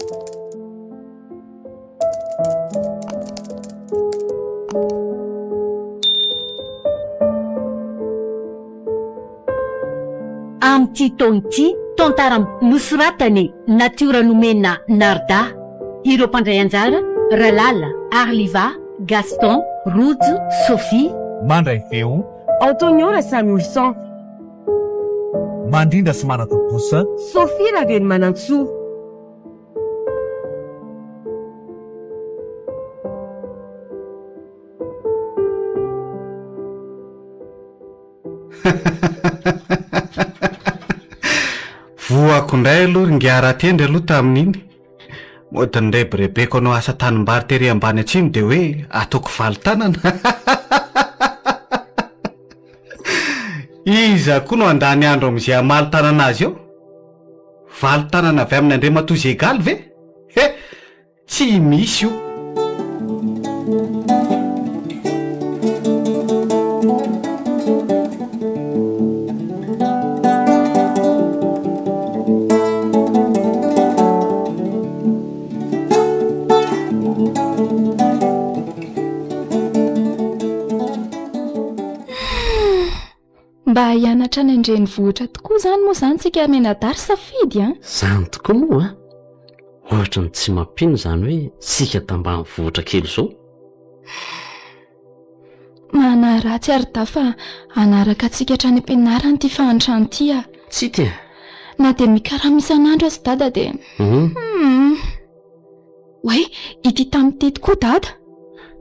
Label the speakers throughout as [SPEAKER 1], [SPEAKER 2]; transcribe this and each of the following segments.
[SPEAKER 1] Amin'ity taona ity, tantara nosoratan'i Natiora Nomena Narda. Ireo mpandray anjara, Ralala, Arliva, Gaston, Rojo, Sophie.
[SPEAKER 2] Mandray feo.
[SPEAKER 3] Antonio Rasamilson.
[SPEAKER 2] Mandrindra sy manatontosa.
[SPEAKER 3] Sophie Ravelomanantsoa.
[SPEAKER 4] Voako indray aloha ry ingahy Ratendry aloha tamin'iny. Mody nirebirebeko hanao asa tanimbary tery ambany atsimo dia hoe ataoko valin-tanana. Iza koa no handany andro amin'izay hamaly tanana azy eo? Valin-tanana avy amin'i Andriamatoa Zegaly ve? He! Tsy misy io.
[SPEAKER 5] Mba hianatra any an-drenivohitra tokoa izany moa izany tsika mianadahy ry Safidy an!
[SPEAKER 6] Izany tokoa moa an! Ohatra ny tsy mampino izany hoe tsika tambanivohitra kely izao.
[SPEAKER 5] Manahy ratsy ary dahy fa hanaraka antsika hatrany am-pianarana ity fahantrana ity ah.
[SPEAKER 6] Tsy ity e!
[SPEAKER 5] Na dia mikarama isan'andro aza dada dia. Hum. Oay, ity tamin'ity tokoa dada.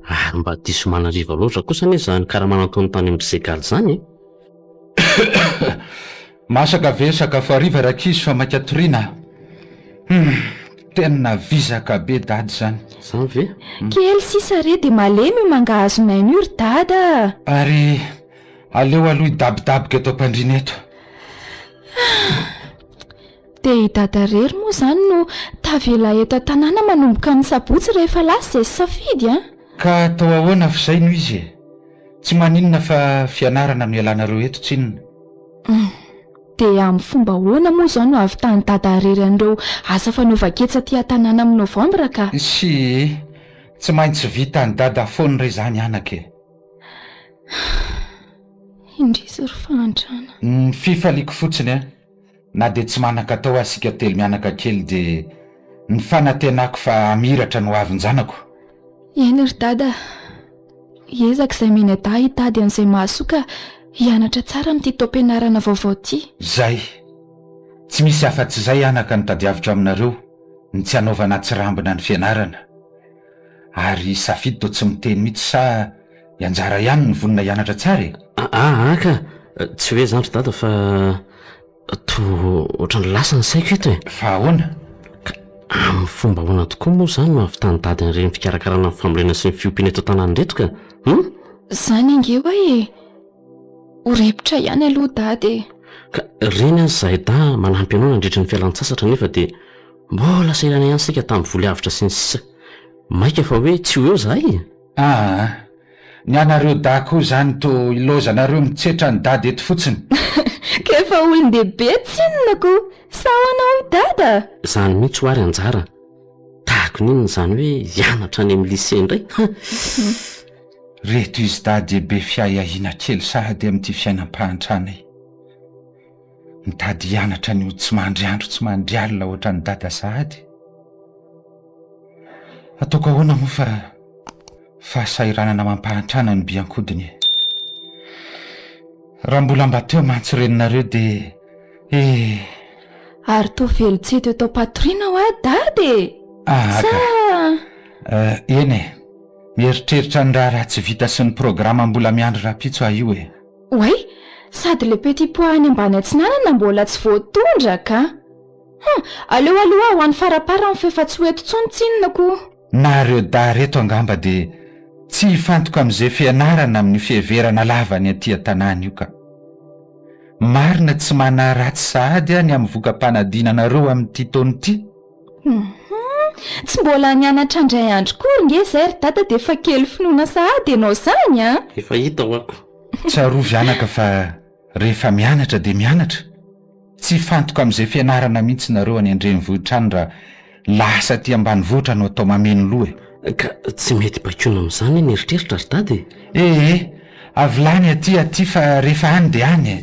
[SPEAKER 6] Ary mba diso manariva loatra kosa anie izany karama nataony tany amin'ny Segal izany e!
[SPEAKER 7] Masaka ve ny sakafo hariva rankizy fa maika toriana a! Humm, tena vizaka be dada izany.
[SPEAKER 6] Izany ve?
[SPEAKER 5] Kely sisa re dia malemy io mangahazon'aina io ry dada a!
[SPEAKER 7] Ary aleo aloha hidabodaboka eto am-pandriana eto.
[SPEAKER 5] Dia i dada irery moa izany no tavela eto an-tanàna manomboka amin'ny sabotsy rehefa lasa izay sy safidy a!
[SPEAKER 7] Ka atao ahoana f'izay no izy e! Tsy maninona fa fianarana no ialanareo eto tsinona.
[SPEAKER 5] Hum. Dia amin'ny fomba ahoana moa izao no hahavitan'i dada irery an'ireo asa fanaovan-ketsa aty an-tanàna amin'ny novambra ka?
[SPEAKER 7] Tsia, tsy maintsy vitan'i dada foana re izany anaka e!
[SPEAKER 5] Indrisy ry fahantrana.
[SPEAKER 7] Ny fifaliako fotsiny an! Na dia tsy manan-katao aza isika telo mianaka kely dia ny fanantenako fa hamiratra ny hoavin-janako.
[SPEAKER 5] Eny ry dada a! Hiezaka izay mianadahy hitady an'izay mahasoa ka hianatra tsara amin'ity taom-pianarana vaovao ity.
[SPEAKER 7] Zay! Tsy misy afa-tsy izay anaka no tadiaviko aminareo, ny tsy hanaovana atsirambina ny fianarana. Ary i Safidy toa tsy miteny mihitsy sa i Anjara ihany no vonona hianatra tsara e?
[SPEAKER 6] Aa ka! Tsy hoe izany ry dada fa toa ohatran'ny lasa ny saiko eto e!
[SPEAKER 7] Fa ahoana?
[SPEAKER 6] Ka amin'ny fomba ahoana tokoa moa izany no hahavitan'i dada an'ireny fikarakarana ny fambolena sy ny fiompiana eto an-tanàna ireto ka? Hum?
[SPEAKER 5] Izany ange hoa e! Ho repotra ihany aloha dada e!
[SPEAKER 6] Ka ireny aza izahay dahy manampy anao nandritra ny fialan-tsasatra nefa dia mbola sahirana ihany isika tamin'ny voly avotra sy ny sisa. Maika fa hoe tsy ho eo izahay e!
[SPEAKER 7] Aa! Ny anareo dahy koa izany toa ilaozanareo mitsetra an'i dada eto fotsiny.
[SPEAKER 5] Ka efa olon-dehibe tsinona ko! Sa ahoana hoy dada?
[SPEAKER 6] Izany mihitsy hoa ry Anjara! Tahaka ny inona izany hoe hianatra any amin'ny lycée indray? Ha!
[SPEAKER 7] Reto izy dahy dia be fiahiahiana kely sahady amin'ity fiainam-pahantrana e! Mitady hianatra ny ho tsy mandry andro tsy mandry alina ohatran'i dada sahady. Ataoko ahoana moa fa fahasahiranana amam-pahantrana no bian-kodiny e! Raha mbola mba teo mantsy reninareo dia eh!
[SPEAKER 5] Ary toa velon-tsento eto am-patoriana hoa dada e!
[SPEAKER 7] Aa
[SPEAKER 5] Sa.
[SPEAKER 7] ka! Eny e! Mieritreritra ny raharaha tsy vita sy ny programa mbola miandry rahampitso aho io e!
[SPEAKER 5] Oay! Sady le petit pois any ambany atsinanana mbola tsy voatondra ka! Hum! Aleo aloha aho ho any faraparany f'efa tsy ho eto intsony tsinona ko!
[SPEAKER 7] Nareo dahy reto angamba dia tsy hifantoka amin'izay fianarana amin'io fiheverana lava ny aty an-tanàna io ka! Marina tsy manahy ratsy sahady aho ny amin'ny voka-panadinanareo amin'ity taona ity!
[SPEAKER 5] Hum! Tsy mbola nianatra indray andro kory nge zay ry dada dia efa kely finoana sahady ianao zany an!
[SPEAKER 6] Efa hita ho'ako.
[SPEAKER 7] Tsarovy anaka fa rehefa mianatra dia mianatra. Tsy hifantoka amin'izay fianarana mihitsy nareo any an-drenivohitra any raha. Lasa aty ambanivohitra no atao mameno loha e.
[SPEAKER 6] Ka tsy mety baikoina amin'izany ny eritreritra ry dada e.
[SPEAKER 7] Ee, avilany aty aty fa rehefa any dia any e.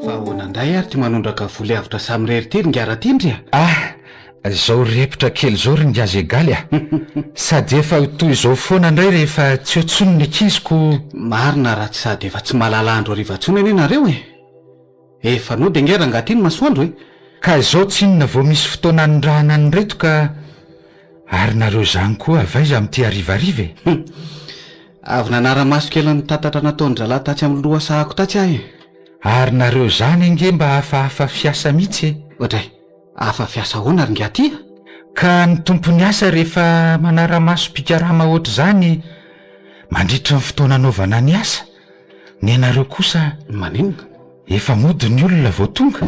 [SPEAKER 4] Fa ahoana indray ary ty manondraka voly avotra samirery ty ry ingahy Ratindry a?
[SPEAKER 7] Ah! Izao repotra kely izao ry ingahy Zegaly a! Sady efa ho toy izao foana indray rehefa tsy eo intsony ny ankizy ko.
[SPEAKER 4] Marina raha tsy sady efa tsy mahalala andro hariva intsony anie nareo e! Efa nody ange rangahy ty ny masoandro e!
[SPEAKER 7] Ka izao tsinona vao misy fotoana anondrahana an'ireto ka ary nareo izany koa avy aiza amin'ity harivariva e?
[SPEAKER 4] Hum! Avy nanara-maso kely ny tatatra nataon-dralahy tatsy amin'ny lohasahako tatsy aho e!
[SPEAKER 7] Ary nareo izany ange mba hafahafa fiasa mihitsy e!
[SPEAKER 4] Oadray! Hafa fiasa ahoana ry ingahy ty a?
[SPEAKER 7] Ka ny tompon'ny asa rehefa manara-maso mpikarama ohatr'izany mandritry ny fotoana anaovana ny asa, ny anareo kosa.
[SPEAKER 4] Maninona?
[SPEAKER 7] Efa mody ny olona vao tonga.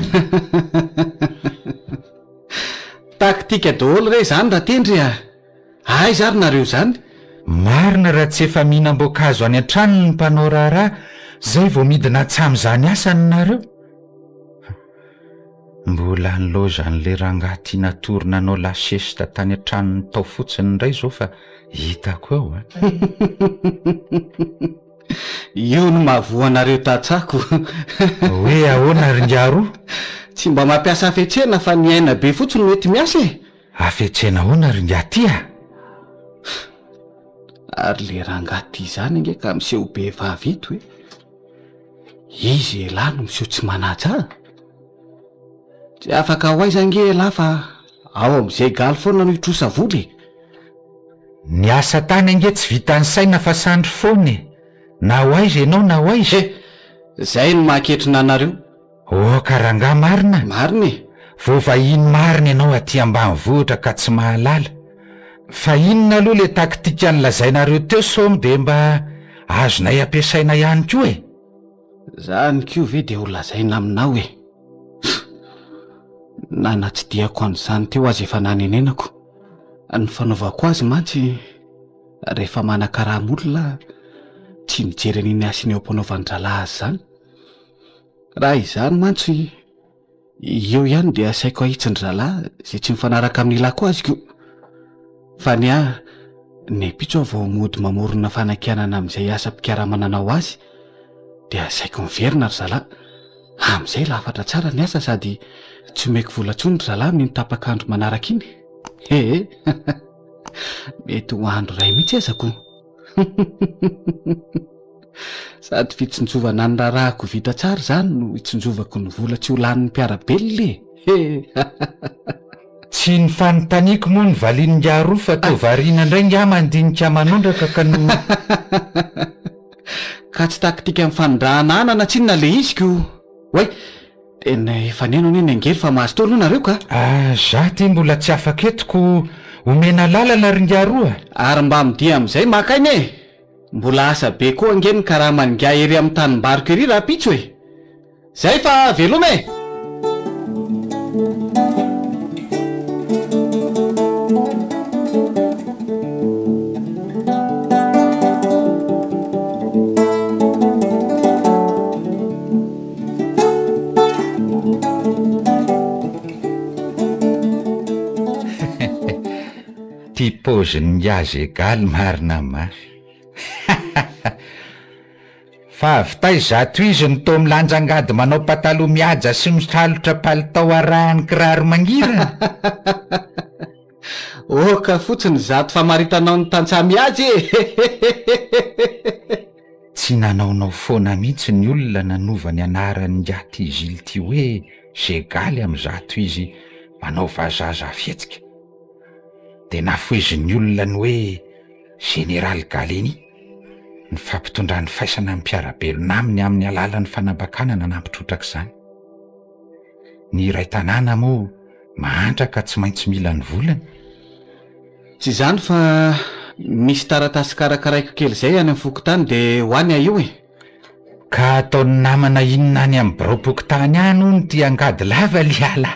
[SPEAKER 4] Taktika daholo re izany Ratendry a! Aiza ary nareo izany?
[SPEAKER 7] Marina raha tsy efa mihinam-boankazo any an-tranony ny mpanao raharaha zay vao midina an-tsamy izany asany nareo. Mbola nilaozan'ilay rangahy tia natory nanao la sieste tany an-tranony tao fotsiny indray izao fa hitako eo a!
[SPEAKER 4] Io no mahavoa anareo tantsaha-ko.
[SPEAKER 7] Hoe ahoana ry ingahy roa?
[SPEAKER 4] Tsy mba mampiasa hafetsena fa ny aina be fotsiny no enti-miasa e!
[SPEAKER 7] Hafetsena ahoana ry ingahy ty a?
[SPEAKER 4] Ary le rangahy ty izany ange ka miseho be vava eto e! Izy elah no miseho tsy manaja a! Tsy afaka ho aiza ange elah fa ao amin'izay galy foana no hitrosa vola e!
[SPEAKER 7] Ny asa tany ange tsy vitan'ny saina fa sandry foana e! Na ho aiza ianao na ho aiza.
[SPEAKER 4] He! Zay no mahaketrina anareo.
[SPEAKER 7] Oka rangahy marina?
[SPEAKER 4] Marina e!
[SPEAKER 7] Vao vahiny marina ianao aty ambanivohitra ka tsy mahalala. Fa inona aloha le taktika nolazainareo teo sao dia mba azonay ampiasaina ihany koa e!
[SPEAKER 4] Zany koa ve dia ho lazaina aminao e! Na natsidihako an'izany teo aza efa nanenenako. Ny fanaovako azy mantsy rehefa manakarama olona tsy mijery an'iny hasiny eo am-panaovan-drahalahy azy izany. Raha izany mantsy eo ihany dia asaiko ahitsin-dry zalahy izay tsy mifanaraka amin'ny ilako azy ko. Fa ny ahy, ny ampitso aho vao mody mamorona fanakianana amin'izay asa mpikaramana nanao azy dia asaiko miverina ry zalahy. Amin'izay lafatra tsara ny asa sady tsy omeko vola intsony ry zalahy amin'iny tapak'andro manaraka iny. Ee, mety ho andro iray mihitsy aza ko. Sady fitsinjovana ny raharahako vita tsara izany no itsinjovako ny vola tsy ho lanin'ny mpiara-belona e!
[SPEAKER 7] Tsy ny fanontaniako moa no valian'ingahy roa fa toa variana indray ingahy mandinika manondraka ka no.
[SPEAKER 4] Ka tsy taktika mifanondrahana anana tsinona le izy ko! Oay! Tena efa neno anie ny angely fa mazotoa aloha nareo ka!
[SPEAKER 7] Ah, za ty mbola tsy afaka eto ko omena lalana ry ingahy roa
[SPEAKER 4] a! Ary mba midia amin'izay maka aina e! Mbola asa be koa ange ny karaman'ingahy ery amin'ny tanimbariko ery rahampitso e! Zay fa veloma e!
[SPEAKER 7] Ty paozin'ingahy Zegaly marina mafy. Fa avy taiza ato izy no toa milanja angady manao pataloha mihaja sy misalotra palitao arahany kiraro mangirana?
[SPEAKER 4] Oka fotsiny izato famaritanao ny tantsaha mihaja e!
[SPEAKER 7] Tsy nanaonao foana mihitsy ny olona nanova ny anaran'ingahy Tizily ity hoe Zegaly amin'izato izy manao vazaha fihetsika. Dia nafohezin'ny olona ny hoe Général Gallieni, ny fampitondrany faisana ny mpiara-belona aminy amin'ny alalan'ny fanambakana nanampy trotraka izany. Ny iray tanàna moa mahantra ka tsy maintsy mila ny volany.
[SPEAKER 4] Tsy izany fa misy taratasy karakaraiko kely izay any amin'ny fokontany dia ho any aho io e!
[SPEAKER 7] Ka ataon'ny namana inona any amin'ny biraom-pokontany any hono ity angady lava liala?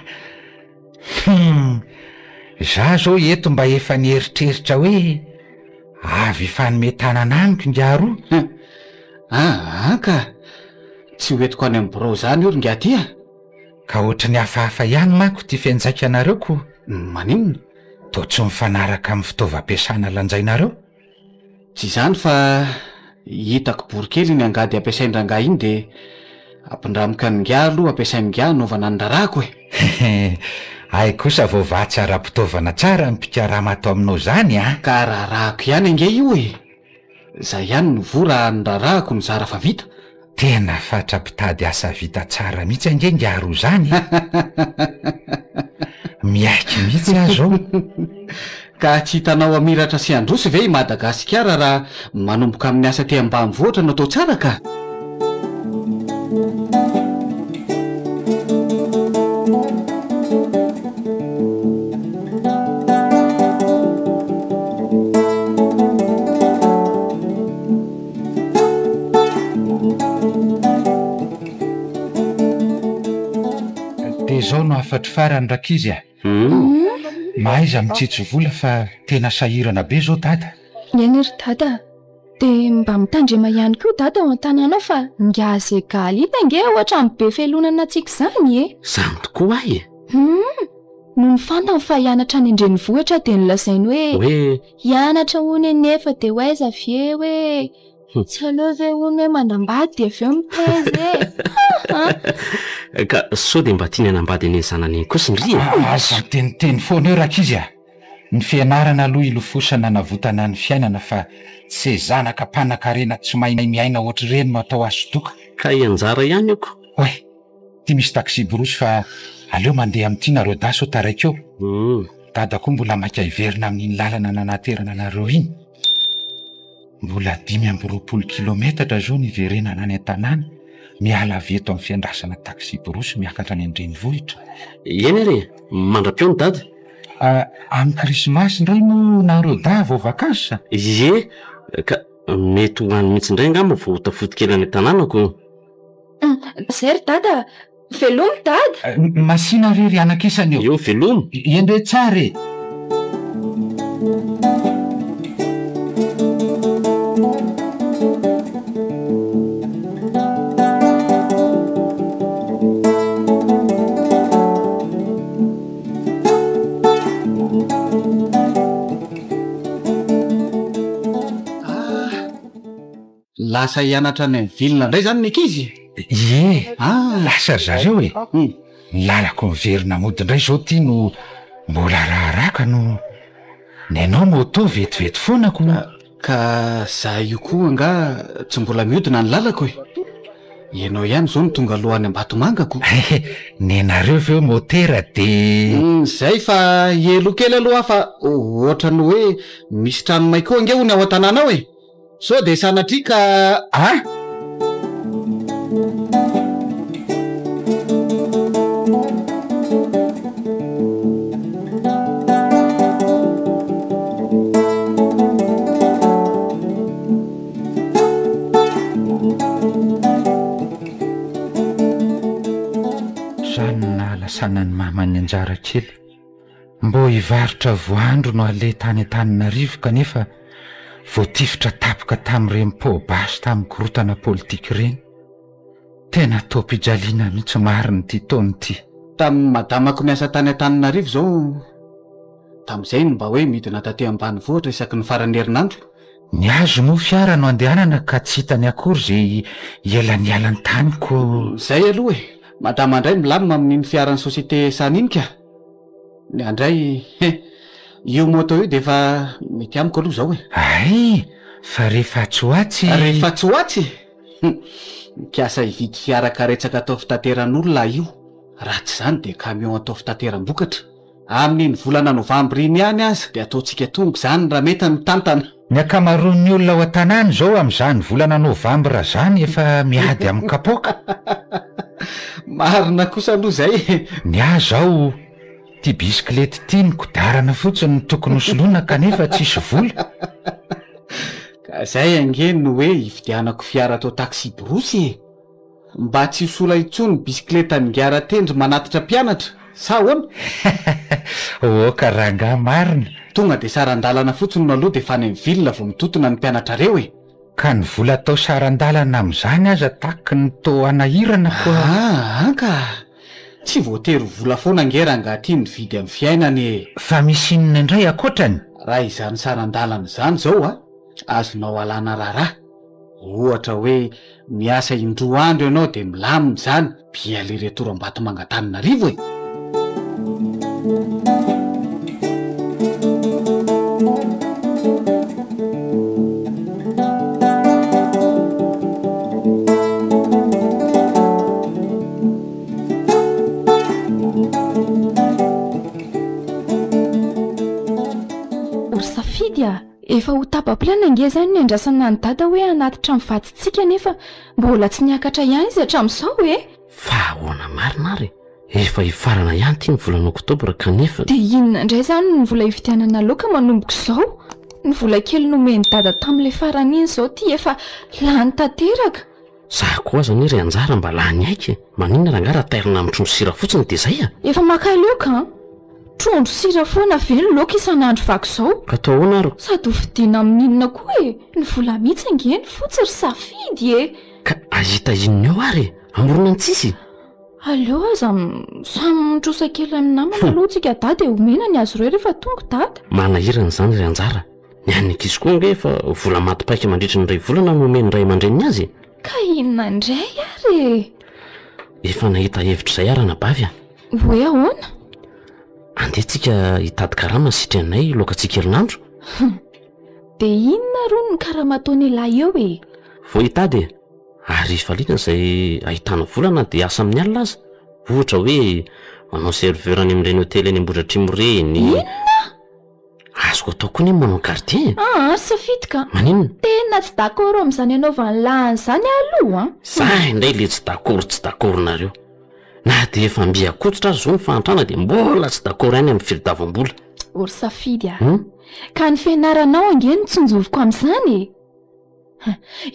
[SPEAKER 7] Hum! Za zao eto mba efa nieritreritra hoe avy hifanome tanana amiko ingahy roa.
[SPEAKER 4] Hum! Aa ka! Tsy ho entiko any amin'ny birao izany io ry ingahy ty a!
[SPEAKER 7] Ka ohatry ny hafahafa ihany manko ity fianjaikanareo ko.
[SPEAKER 4] Maninona?
[SPEAKER 7] Toa tsy mifanaraka amin'ny fitaovam-piasana lanjainareo.
[SPEAKER 4] Tsy izany fa hitako bory kely iny angady ampiasain-drangahy iny dia ampindramiko an'ingahy aloha ampiasain'ingahy hanaovana ny raharahako e!
[SPEAKER 7] Hay kosa vao vatsy ara-pitaovana tsara ny mpikarama ato aminao izany an!
[SPEAKER 4] Ka raharahako ihany ange io e! Zay ihany no voa raha ny raharahako no zara fa vita.
[SPEAKER 7] Tena fatra-pitady asa vita tsara mihitsy ange ingahy roa zany e! Miaiky mihitsy aho zao.
[SPEAKER 4] Ka tsy hitanao hamiratra sy handroso ve i Madagasikara raha manomboka amin'ny asa aty ambanivohitra no atao tsara ka?
[SPEAKER 7] Dia izao no hafatro farany rankizy a! Mahaiza mitsitsy vola fa tena sahirana be izao dada.
[SPEAKER 5] Eny ry dada a! Dia mba mitandrema ihany koa dada ao an-tanàna ao fa ingahy Zegaly iny ange ohatran'ny be felonana antsika izany e!
[SPEAKER 6] Izany tokoa ahy e!
[SPEAKER 5] Hum! Nony fantany fa hianatra any an-drenivohitra dia nolazainy hoe.
[SPEAKER 6] Hoe.
[SPEAKER 5] Hianatra hono anefa dia ho aiza avy eo e! Tsy aleo ve hono hoe manambady dia avy eo mitaiza e!
[SPEAKER 6] Ka sao dia mba tiany hanambady an'iny zanany iny kosa ndry e!
[SPEAKER 7] Aza miteniteny foana eo rankizy a! Ny fianarana aloha ilofosana hanavotana ny fiainana fa tsy zanaka mpanankarena tsy mahay miaina ohatr'ireny no atao asodoka.
[SPEAKER 6] Ka i Anjara ihany io ko!
[SPEAKER 7] Oay! Ty misy taxi-brousse fa aleo mandeha amin'ity nareo dahy sao taraiky eo. Dada koa mbola maika hiverina amin'iny lalana nanaterana anareo iny. Mbola 25 kilometatra izao ny hiverenana any an-tanàna, miala avy eto amin'ny fiandrasana taxi-brousse miakatra any an-drenivohitra.
[SPEAKER 6] Eny ary e! Mandra-peo ny dada.
[SPEAKER 7] Amin'ny krismasy indray moa nareo dahy vao vacances?
[SPEAKER 6] Ie, ka mety ho any mihitsy indray angamba vao ho tafody kely any an-tanàna ko.
[SPEAKER 5] Zay ry dada a! Velomy dada!
[SPEAKER 7] Masina re ry anak'isany ô!
[SPEAKER 6] Eo velomy!
[SPEAKER 7] Endre tsara e!
[SPEAKER 4] Lasa hianatra any amin'ny ville indray izany ny ankizy?
[SPEAKER 7] Ie, lasa ry zareo e! Ny lalako miverina mody indray izao ity no mbola raharaka no ny anao moto vetivety foana ko.
[SPEAKER 4] Ka za io koa angaha tsy mbola mihodina ny lalako e! Ianao ihany izao no tonga aloha any Ambatomanga ko.
[SPEAKER 7] Nenareo ve motera de.
[SPEAKER 4] Zay fa hielo kely aloha aho fa ohatran'ny hoe misy trano may koa ange hono ao an-tanàna ao e! Sao dia sanatria ka a!
[SPEAKER 7] Zany no nahalasanan'i mama ny anjara kely. Mbô hivarotra voandro no aleha tany Antananarivo kanefa voatifitra tapoka tamin'ireny poa-basy tamin'ny korontana politika ireny. Tena taom-pijaliana mihitsy marina ity taona ity.
[SPEAKER 4] Tamin'ny madamako niasa tany Antananarivo izao, tamin'izay no mba hoe midina taty ambanivohitra isaky ny faran'ny herinandro.
[SPEAKER 7] Ny azy moa fiara no andehanana ka tsy hitany akory izay hialanialan-tany ko.
[SPEAKER 4] Izay aloha e! Madama indray milamina amin'iny fiaran'ny société SAN iny ka! Ny ahy indray he! Io moto io dia efa mety amiko aloha izao e!
[SPEAKER 7] Hay! Fa rehefa atsy ho atsy.
[SPEAKER 4] Rehefa atsy ho atsy? Hum! Mikasa hividy fiara karetsaka atao fitateran'olona aho io, raha tsy izany dia camion atao fitateram-bokatra. Amin'iny volana novambra iny ihany aza dia ataontsika tonga izany raha mety ny tantana.
[SPEAKER 7] Ny ankamaroan'ny olona ao an-tanàna izao amin'izany volana novambra izany efa miady amin'ny kapoaka.
[SPEAKER 4] Marina kosa aloha izay e!
[SPEAKER 7] Ny ahy izao, ity bisikilety ity ny kodiarana fotsiny no tokony hosoloina kanefa tsisy vola.
[SPEAKER 4] Ka izay ange no hoe hividianako fiara atao taxi-brousse e! Mba tsy ho sola intsony ny bisikiletan'ingahy Ratendry manatitra mpianatra, sa ahoana?
[SPEAKER 7] Oka rangahy marina.
[SPEAKER 4] Tonga dia saran-dalana fotsiny no aloha dia efa any amin'ny ville vao mitotona ny mpianatrareo e!
[SPEAKER 7] Ka ny vola atao saran-dalana amin'izany aza taky ny tô hanahirana koa.
[SPEAKER 4] Aa ka! Tsy voatery ho vola foana ange rangahy ty ny vidy amin'ny fiainana e!
[SPEAKER 7] Fa misy inona indray ankoatrany?
[SPEAKER 4] Raha izany saran-dalana izany izao a, azonao alana raharaha. Ohatra hoe miasa indroa andro ianao dia milamina izany, billet aller retour Ambatomanga Antananarivo e!
[SPEAKER 5] Ry Safidy a! Efa ho tapa-bolana ange izany ny andrasana an'i Dada hoe hanatitra ny vadintsika nefa mbola tsy niakatra ihany izy hatramin'izao e!
[SPEAKER 6] Fa ahoana marina ary e? Efa hifarana ihany ity ny volana oktobra kanefa.
[SPEAKER 5] Dia inona indray izany ny vola hividianana laoka manomboka izao? Ny vola kely nomen'i Dada tamin'ilay farany iny izao ity efa lany tanteraka.
[SPEAKER 6] Za koa aza anie ry Anjara mba lany aika e! Maninona rangahy raha tairina amin'ny trondro sira fotsiny dia zay a!
[SPEAKER 5] Efa maka laoka an! Trondro sira foana ve ny laoka isan'andro vaky izao?
[SPEAKER 6] Ka atao ahoana ary?
[SPEAKER 5] Sady ho vidiana amin'inona koa e! Ny vola mihitsy ange no fotsy ry Safidy e!
[SPEAKER 6] Ka ahita inona eo ary e! Hamorona ny tsisy?
[SPEAKER 5] Aleo aza samy mitrosa kely amin'ny namana aloha tsika dahy dia omena ny azy ireo rehefa tonga dada.
[SPEAKER 6] Manahirana izany ry Anjara. Ny an'ny ankizy koa ange efa vola maty paika mandritry ny iray volana no omen'ny ray aman-dreniny azy e!
[SPEAKER 5] Ka inona indray ary e?
[SPEAKER 6] Efa nahita hevitra izay aho ranabavy a!
[SPEAKER 5] Hoe ahoana?
[SPEAKER 6] Andeha tsika hitady karama sitranay loakantsika herinandro.
[SPEAKER 5] Hum! Dia inona rony ny karama ataon'ialahy eo e?
[SPEAKER 6] Vao hitady e! Ary hifaliana izay ahitana vola na dia asa amin'ny alina aza. Ohatra hoe manao serveur any amin'ireny hotely any Ambohidratrimo ireny.
[SPEAKER 5] Inona?
[SPEAKER 6] Azoko atao koa anie ny manao gardien e!
[SPEAKER 5] Aa ry Safidy ka!
[SPEAKER 6] Maninona?
[SPEAKER 5] Tena tsy d'accord amin'izany anaovan'lah an'izany aho aloha an!
[SPEAKER 6] Za indray le tsy d'accord tsy d'accord nareo. Na dia efa mby akototra aza izao ny fahantrana dia mbola tsy d'accord ihany amin'ny filitavam-bola.
[SPEAKER 5] O ry Safidy a!
[SPEAKER 6] Hum?
[SPEAKER 5] Ka ny fianaranao ange no tsinjoviko amin'izany e!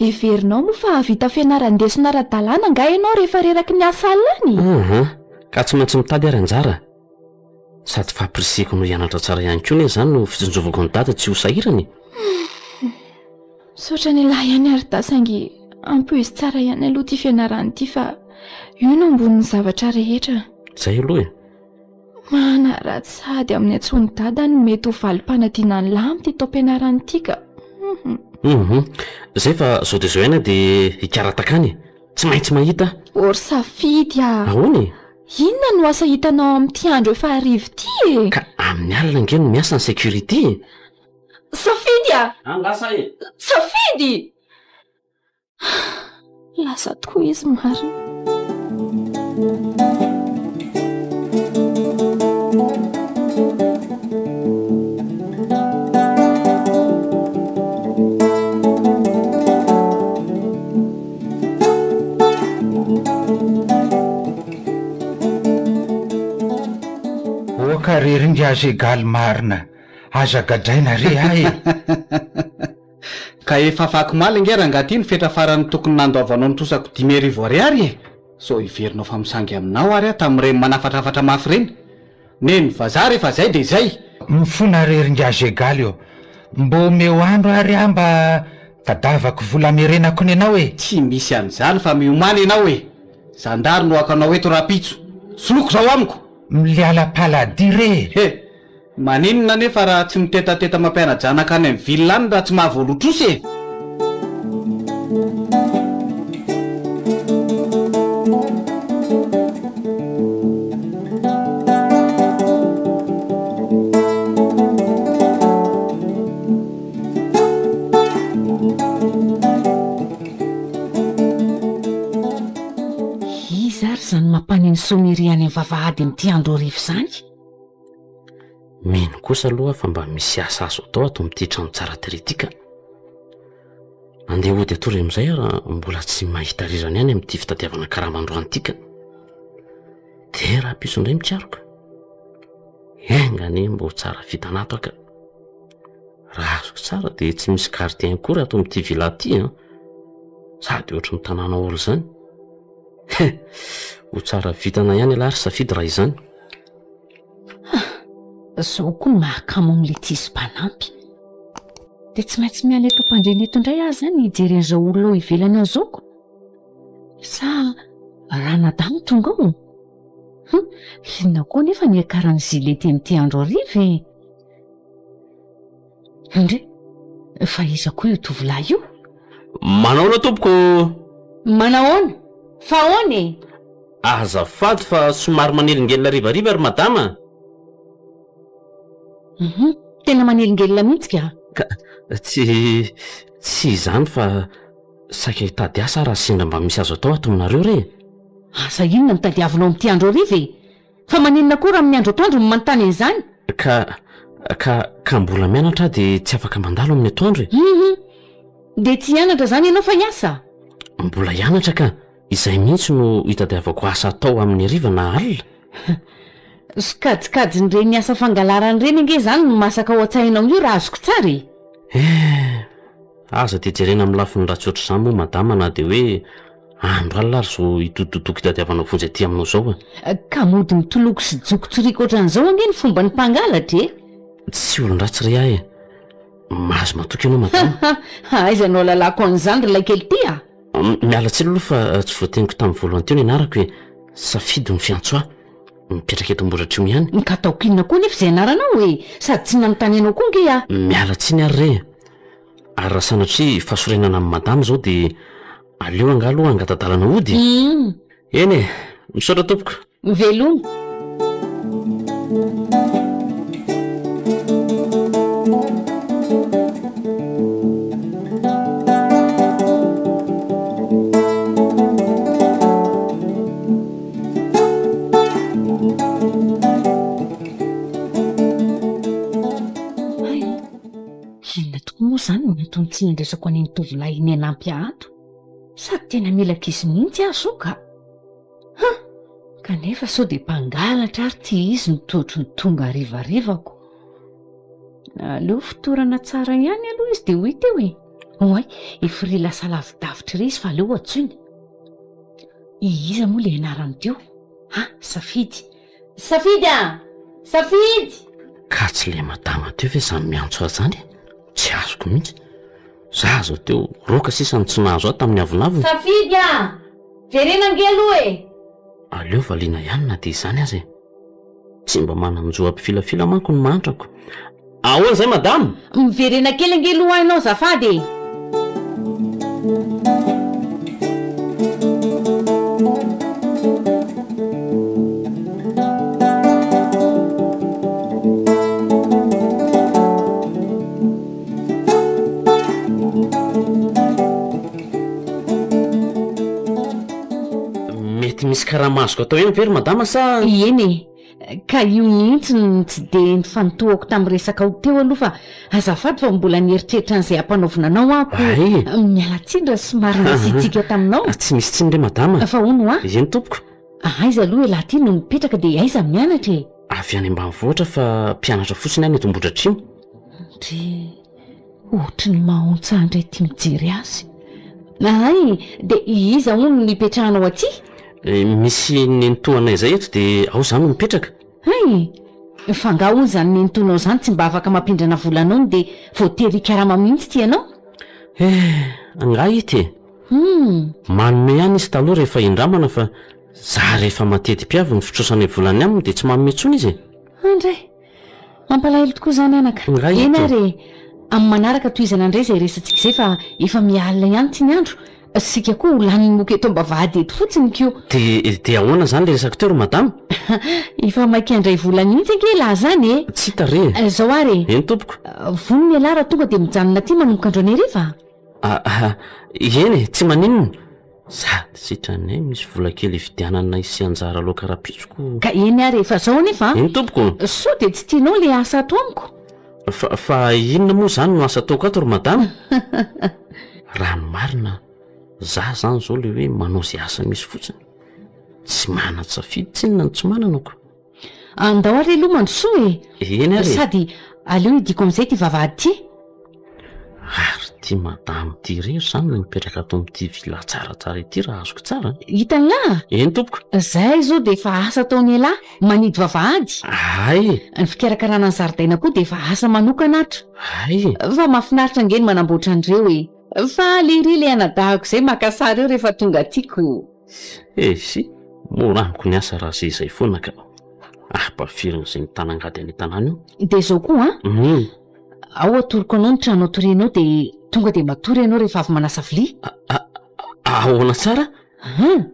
[SPEAKER 5] Heverinao moa fa hahavita fianaran-desona ara-dalàna angaha ianao rehefa reraky ny asa alina any?
[SPEAKER 6] Hum, ka tsy maintsy mitady ary anjara. Sady fampirisihiko anao hianatra tsara ihany koa anie izany no fitsinjovako an'i Dada tsy ho sahirana e!
[SPEAKER 5] Misaotra an'ialahy ihany ary Da saingy ampoizo tsara ihany aloha ity fianarana ity fa io no ambonin'ny zavatra rehetra.
[SPEAKER 6] Izay aloha e!
[SPEAKER 5] Manaratsy sahady amin'ny antsoin'i Dada ny mety ho valim-panadinan'ilahy amin'ity taom-pianarana ity ka.
[SPEAKER 6] Hum, izay fa zao dia zao ihany aho dia hikarataka any e! Tsy maintsy mahita aho.
[SPEAKER 5] Ô ry Safidy a!
[SPEAKER 6] Ahoana e?
[SPEAKER 5] Inona no asa hitanao amin'ity andro efa hariva ity e?
[SPEAKER 6] Ka amin'ny alina ange no miasa ny sécurité e!
[SPEAKER 5] Safidy a!
[SPEAKER 6] Any lasa e!
[SPEAKER 5] Safidy! Lasa tokoa izy marina.
[SPEAKER 7] Oka re ry ingahy Zegaly marina, aza gadraina re ahy e!
[SPEAKER 4] Ka efa afakomaly ange rangahy ty ny fetra farany tokony nandoavanao ny trosako 5000 ariary e! Sao heverinao fa misangy aminao ary aho tamin'ireny manafatrafatra mafy ireny? Neny vazaha rehefa zay dia zay!
[SPEAKER 7] Mifona re ry ingahy Zegaly ô! Mbô omeo andro ary aho mba tadavako vola amerenako ny anao e!
[SPEAKER 4] Tsy misy an'izany fa miomàna ianao e! Zandary no hakanao eto rahampitso! Soloiko izao amiko!
[SPEAKER 7] Miala paladia re e!
[SPEAKER 4] He! Maninona anefa raha tsy mitetateta mampiana-janaka any amin'ny ville any raha tsy mahavoaloa trosa e!
[SPEAKER 1] Iza ary izany mampaneno sonnerie any amin'ny vavahady amin'ity andro hariva izany?
[SPEAKER 6] Mino kosa aloha aho fa mba misy asa azo atao ato amin'ity trano tsara tarehy ity ka. Andeha hody hatory amin'izay aho raha mbola tsy mahita rirany ihany amin'ity fitadiavana karama androany ity ka. Dia rahampitso indray mikaroka. Enga anie mba ho tsara vintana ato aho ka. Raha azoko tsara dia tsy misy gardien akory ato amin'ity villa ity an. Sady ohatry ny tanàna haolo izany. He! Ho tsara vintana ihany ialahy ry Safidy raha izany.
[SPEAKER 1] Ah! Zao koa ny mahakamo amin'ilay tsisy mpanampy. Dia tsy maintsy miala eto am-pandriana eto indray aho izany hijery an'izao olona ao ivelany ao izao ko. Sa ranadahy no tonga ao? Hum! Inona koa anefa ny hiakaran'i Zilety amin'ity andro hariva e? Ndry! Fa iza koa io tovolahy io?
[SPEAKER 6] Manahoana tompoko ô!
[SPEAKER 1] Manahoana? Fa ahoana e?
[SPEAKER 6] Azafady fa somary manelingelina harivariva ry madama a!
[SPEAKER 1] Hum, tena manelingelina mihitsy ka!
[SPEAKER 6] Ka tsy, tsy izany fa saika hitady asa aho raha sendra mba misy azo atao ato aminareo re e!
[SPEAKER 1] Asa inona no tadiavinao amin'ity andro hariva e? Fa maninona koa raha amin'ny andro atoandro no manontany an'izany?
[SPEAKER 6] Ka, ka, ka mbola mianatra aho dia tsy afaka mandalo amin'ny atoandro e!
[SPEAKER 1] Hum, dia tsy hianatra izany ianao fa hiasa?
[SPEAKER 6] Mbola hianatra ka! Izay mihitsy no itadiavako asa atao amin'ny hariva na alina.
[SPEAKER 1] Sokajikajin'ireny asa fangalarana ireny ange izany no masaka ao an-tsainao io raha azoko tsara e!
[SPEAKER 6] Eh! Aza dia jerena amin'ny lafiny ratsy ohatr'izany moa madama na dia hoe andro alina ary izao itoditodiko itadiavana vonjy aty aminao izao
[SPEAKER 1] e! Ka mody mitoloko sy joko tsoriaka ohatran'izao ange ny fomban'ny mpangalatra e!
[SPEAKER 6] Tsy olon-dratsy re ahy e! Mahazo matoky ianao madama.
[SPEAKER 1] Aiza no ahalalako an'izany ry laikely ity a!
[SPEAKER 6] Miala tsiny aloha fa tsy voateniko tamin'ny voalohany teo ny anarako e! Safidy no fiantso ahy. Mipetraka eto Ambohidratrimo ihany.
[SPEAKER 1] Ka ataoko inona koa anefa izay anaranao e! Sady tsy nanontany anao koa ange aho.
[SPEAKER 6] Miala tsiny ary re e! Ary raha sanatria fahasorenana amin'i madama izao dia aleo angaha aloha hangata-dalana hody e! Eny e! Misaotra tompoko.
[SPEAKER 1] Veloma. Hay, inona tokoa moa izany no antony tsy nandraisako an'iny tovolahy iny hanampy ahy ato? Sady tena mila ankizy mihitsy aho izao ka! Huh! Kanefa sao dia mpangalatra ary ity izy no toatry ny tonga harivarivako. Aleo fotorana tsara ihany aloha izy dia ho hita eo e! Oay, efa ry lasa lavidavitra iry izy fa aleo antsoina. Iza moa ilay anarany teo? Ha! Safidy. Safidy a! Safidy!
[SPEAKER 6] Ka tsy ilay madama teo ve izany miantso ahy izany e? Tsy azoko mihitsy. Za zao teo roka sisa no tsy nahazo ahy tamin'ny avonavona.
[SPEAKER 1] Safidy a! Jerena ange aloha e!
[SPEAKER 6] Aleo valiana ihany na dia izany aza e! Tsy mba manan-jo hampifilafila manko ny mahantrako. Ahoana izay madama?
[SPEAKER 1] Miverena kely ange aloha ianao azafady e!
[SPEAKER 6] Mety misy karama azoko atao ihany ve ry madama sa?
[SPEAKER 1] Eny e, ka io mihitsy no tsy dia nifantohako tamin'ny resakao teo aloha fa azafady fa mbola nieritreritra an'izay hampanaovina anao aho ko.
[SPEAKER 6] Ay!
[SPEAKER 1] Miala tsiny raha somary nasiatsiaka taminao.
[SPEAKER 6] Tsy misy tsiny re madama.
[SPEAKER 1] Fa hono hoa?
[SPEAKER 6] Eny tompoko.
[SPEAKER 1] Aiza aloha ialahy ity no mipetraka dia aiza mianatra e?
[SPEAKER 6] Avy any ambanivohitra fa mpianatra fotsiny any eto Ambohidratrimo.
[SPEAKER 1] Ndry, ohatry ny mahaontsa indray ity mijery azy. Hay, dia iza hono no ipetrahanao aty?
[SPEAKER 6] Misy nenitoanay izay eto dia ao izaho no mipetraka.
[SPEAKER 1] Hay, fa angaha hono izany nenitoanao izany tsy mba afaka mampindrana vola anao no dia voatery hikarama mihitsy ity ianao?
[SPEAKER 6] Eh, angaha ity e?
[SPEAKER 1] Hum.
[SPEAKER 6] Manome ihany izy taloha rehefa indramana fa za rehefa mateti-piavy ny fitrosanay volany aminy dia tsy manome intsony izy e.
[SPEAKER 1] Andray! Mampalahelo tokoa izany anaka.
[SPEAKER 6] Nga
[SPEAKER 1] Eny
[SPEAKER 6] ito.
[SPEAKER 1] ary e! Amin'ny manaraka tohizana indray izay resatsika izay fa efa miha-alina ihany ity ny andro. Isika koa ho lanin'ny moka eto am-bavahady eto fotsiny ko.
[SPEAKER 6] Dia dia ahoana izany ilay resako teo ry madama?
[SPEAKER 1] Efa maika handray vola mihitsy ange elah izany e!
[SPEAKER 6] Tsy hita re e!
[SPEAKER 1] Izao ary e!
[SPEAKER 6] Eny tompoko.
[SPEAKER 1] Vonona ialahy raha tonga dia mijanona aty manomboka androany hariva?
[SPEAKER 6] Ah, eny e, tsy maninona. Sady sitranay misy vola kely hividianana sy anjara laoka rahampitso ko.
[SPEAKER 1] Ka eny ary e, fa zao anefa an.
[SPEAKER 6] Eny tompoko.
[SPEAKER 1] Sao dia tsy tianao le asa ato amiko?
[SPEAKER 6] Fa, fa inona moa izany no asa ataoko ato ry madama? Raha ny marina, za zany zao le hoe manao ze asa misy fotsiny. Tsy manan-tsafidy tsinona no tsy manana ko.
[SPEAKER 1] Andao ary aloha mandrosoa e!
[SPEAKER 6] Eny ary e!
[SPEAKER 1] Sady aleo hidiako amin'izay ity vavahady ity.
[SPEAKER 6] Ary ity madame ity irery izany no mipetraka ato amin'ity villa tsaratsara ity raha azoko tsara an?
[SPEAKER 1] Hitan'lah?
[SPEAKER 6] Eny tompoko.
[SPEAKER 1] Zay izao dia efa asa ataon'ialahy, manidy vavahady.
[SPEAKER 6] Hay!
[SPEAKER 1] Ny fikarakarana ny zaridaina koa dia efa asa manokana ato.
[SPEAKER 6] Hay!
[SPEAKER 1] Fa mahafinaritra ange ny manamboatra an'ireo e! Faly ery ilay anadahiko izay maka sary eo rehefa tonga aty ko!
[SPEAKER 6] Esy, mora amiko ny asa raha zay izay foana ka. Ampafirin'izay mitanangady any an-tanàna io.
[SPEAKER 1] Dia izao koa an! Ao atoroko anao ny trano atorianao dia tonga dia matory ianao rehefa avy manasa vilia.
[SPEAKER 6] Ahoana tsara?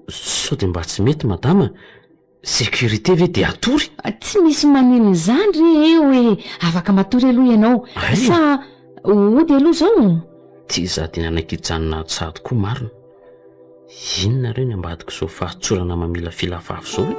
[SPEAKER 6] Sao dia mba tsy mety madama? Sécurité ve dia hatory?
[SPEAKER 1] Tsy misy maninona izany re eo e! Afaka matory aloha ianao. Sa hody aloha izao?
[SPEAKER 6] Ty za dia nanaiky hijanona ato sahady koa marina. Inona re ny ambadik'izao fahatsorana mamilafila vava izao e?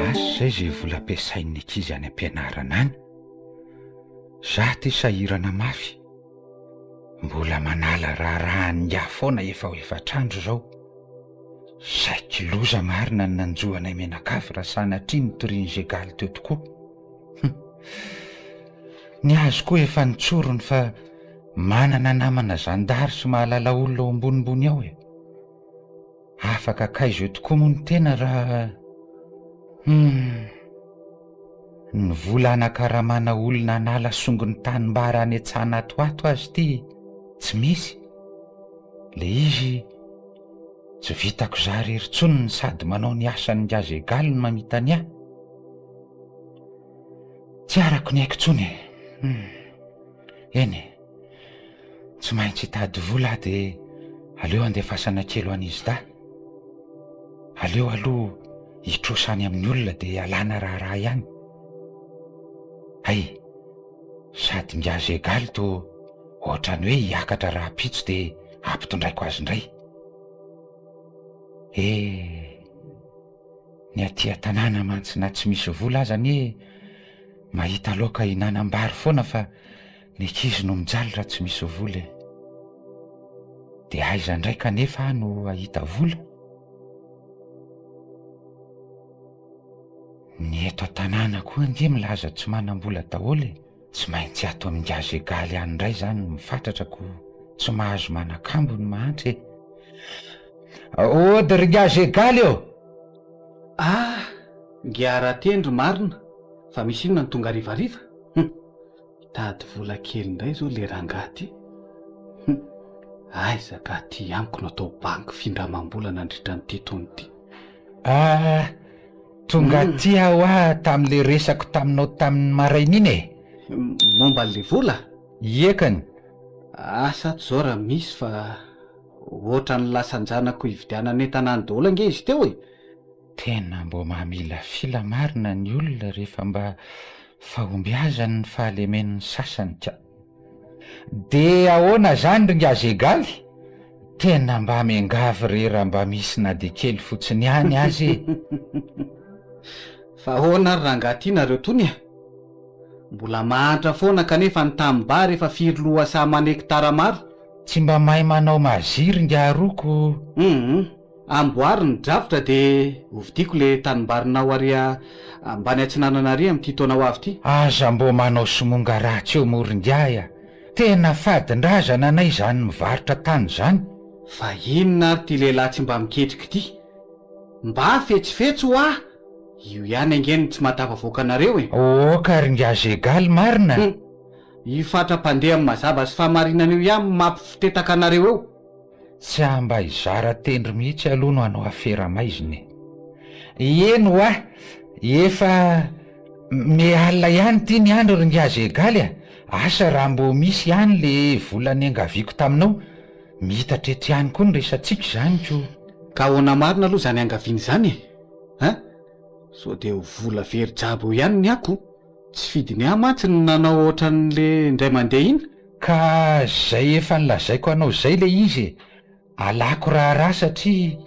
[SPEAKER 7] Asa izay izay vola ampiasain'ny ankizy any am-pianarana any. Za ty sahirana mafy. Mbola manala raharaha an'ingahy foana efa ho efatr'andro izao. Saiky loza marina ny nanjo anay mianakavy raha sanatria nitorian'i Zegaly teo tokoa. Hum. Ny azy koa efa nitsoriny fa manana namana zandary sy mahalala olona ao ambonimbony ao e. Afaka akaiza eo tokoa moa ny tena raha Hum. Ny vola hanakaramana olona hanala songon'ny tanimbary any an-tsana ato ato aza ity tsy misy. Le izy tsy vitako za irery intsony ny sady manao ny asan'ny gaz egal no mamita ny ahy. Tsy arako ny aiko intsony e. Hum. Eny e. Tsy maintsy hitady vola aho dia aleo handefasana kely ho an'izy dahy. Aleo aloha hitrosa any amin'ny olona dia alana raharaha ihany. Hay, sady ingahy Zegaly toa ohatran'ny hoe hiakatra rahampitso dia ampitondraiko azy indray. Eh, ny aty an-tanàna mantsy na tsy misy vola aza anie mahita laoka hinanam-bary foana fa Ny ankizy no mijaly raha tsy misy vola e! Dia aiza indray kanefa aho no hahita vola? Ny eto an-tanàna koa ange milaza tsy manam-bola daholo e! Tsy maintsy ato amin'ny Gazegaly any indray izany no mifatratra ko tsy mahazo manakambo ny mahantra e! Ody ry Gazegaly ô!
[SPEAKER 4] Ah! Ngiahy Ratendry marina fa misy inona no tonga harivariva? Hum! Hitady vola kely indray izao le rangahy ty. Hum! Aiza ka aty amiko no atao banky findramam-bola nandritra an'ity taona ity.
[SPEAKER 7] Ah! Tonga aty aho hoa tamin'le resako taminao tamin'ny maraina iny e!
[SPEAKER 4] Momba an'le vola?
[SPEAKER 7] Iekany.
[SPEAKER 4] Asa ato izao raha misy fa ohatran'ny lasan-janako hividianana entana any daholo ange izy teo e!
[SPEAKER 7] Tena mbô mamilafila marina ny olona rehefa mba fahombiazany ny fahalemen'ny sasany ka. De ahoana zany ry ngah Zegaly? Tena mba miangavy re raha mba misy na de kely fotsiny ihany aza e!
[SPEAKER 4] Fa ahoana ary rangaha ty nareo tony e? Mbola mahantra foana kanefa ny tanimbary efa firy lohasaha aman'hekitara maro?
[SPEAKER 7] Tsy mba mahay manao magie ry ngah roko.
[SPEAKER 4] Hum. Amboary ny drafitra de hovidiako le tanimbarinao ary ambany atsinanana ary amin'ity taona ho avy ity.
[SPEAKER 7] Aza mbô manao somonga ratsy eo morongiahy a! Tena fadin-drazana anay izany mivarotra tany izany.
[SPEAKER 4] Fa inona ary ity lehilahy tsy mba miketrika ity? Mba fetsifetsy hoa! Io ihany ange no tsy mahatafavoaka anareo e!
[SPEAKER 7] Oka ry ngah Zegaly marina!
[SPEAKER 4] Hum! Io fatra-pandeha amin'ny mazava sy fahamarinana io ihany no mampifotetaka anareo eo!
[SPEAKER 7] Tsy mba hizara tendro mihitsy aloha no hanao afera maizina e! Eny hoa, efa me alina ihany ity ny andro ry ngah Zegaly a! Asa raha mbô misy ihany le vola niangaviako taminao, miitatra eto ihany koa ny resatsika izany ko!
[SPEAKER 4] Ka ahoana marina aloha izany angaviana izany e? Hein? Sao dia ho vola very jabo eo ihany ny ako? Tsy fidiny ahy mantsy ny nanao ohatran'le indray mandeha iny.
[SPEAKER 7] Ka zay efa nilazaiko anao zay le izy e, alako raharaha satria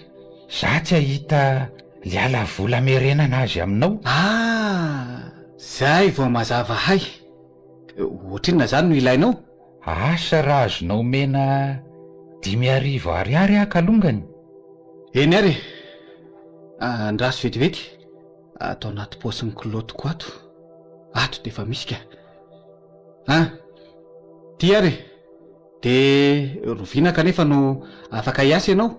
[SPEAKER 7] za tsy ahita liala vola amerenana azy aminao.
[SPEAKER 4] Ah! Zay vao mazava hay. Ohatrinona izany no ilainao?
[SPEAKER 7] Asa raha azonao omena 5000 ariary aho kalongany.
[SPEAKER 4] Eny ary e! Andraso vetivety, ato anaty paosin'ny kilaotiko ato. Ato dia efa misy ka. An! Ty ary e! De roviana kanefa no afaka hiasa ianao?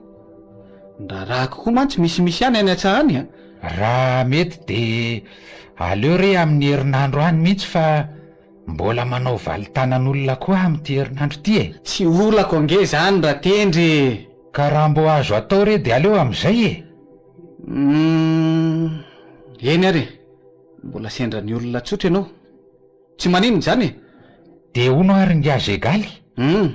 [SPEAKER 4] Ny raharahako koa mantsy misimisy ihany any an-tsaha any a!
[SPEAKER 7] Raha mety de aleo re amin'ny herinandro any mihitsy fa mbola manao valin-tanan'olona koa aho amin'ity herinandro ity e!
[SPEAKER 4] Tsy olako ange izany Ratendry e!
[SPEAKER 7] Ka raha mbo azo atao re de aleo amin'izay e!
[SPEAKER 4] Humm, eny ary e! Mbola sendra ny olona tsotra ianao. Tsy maninona izany e!
[SPEAKER 7] Dia hono ary ingahy Zegaly?
[SPEAKER 4] Hum.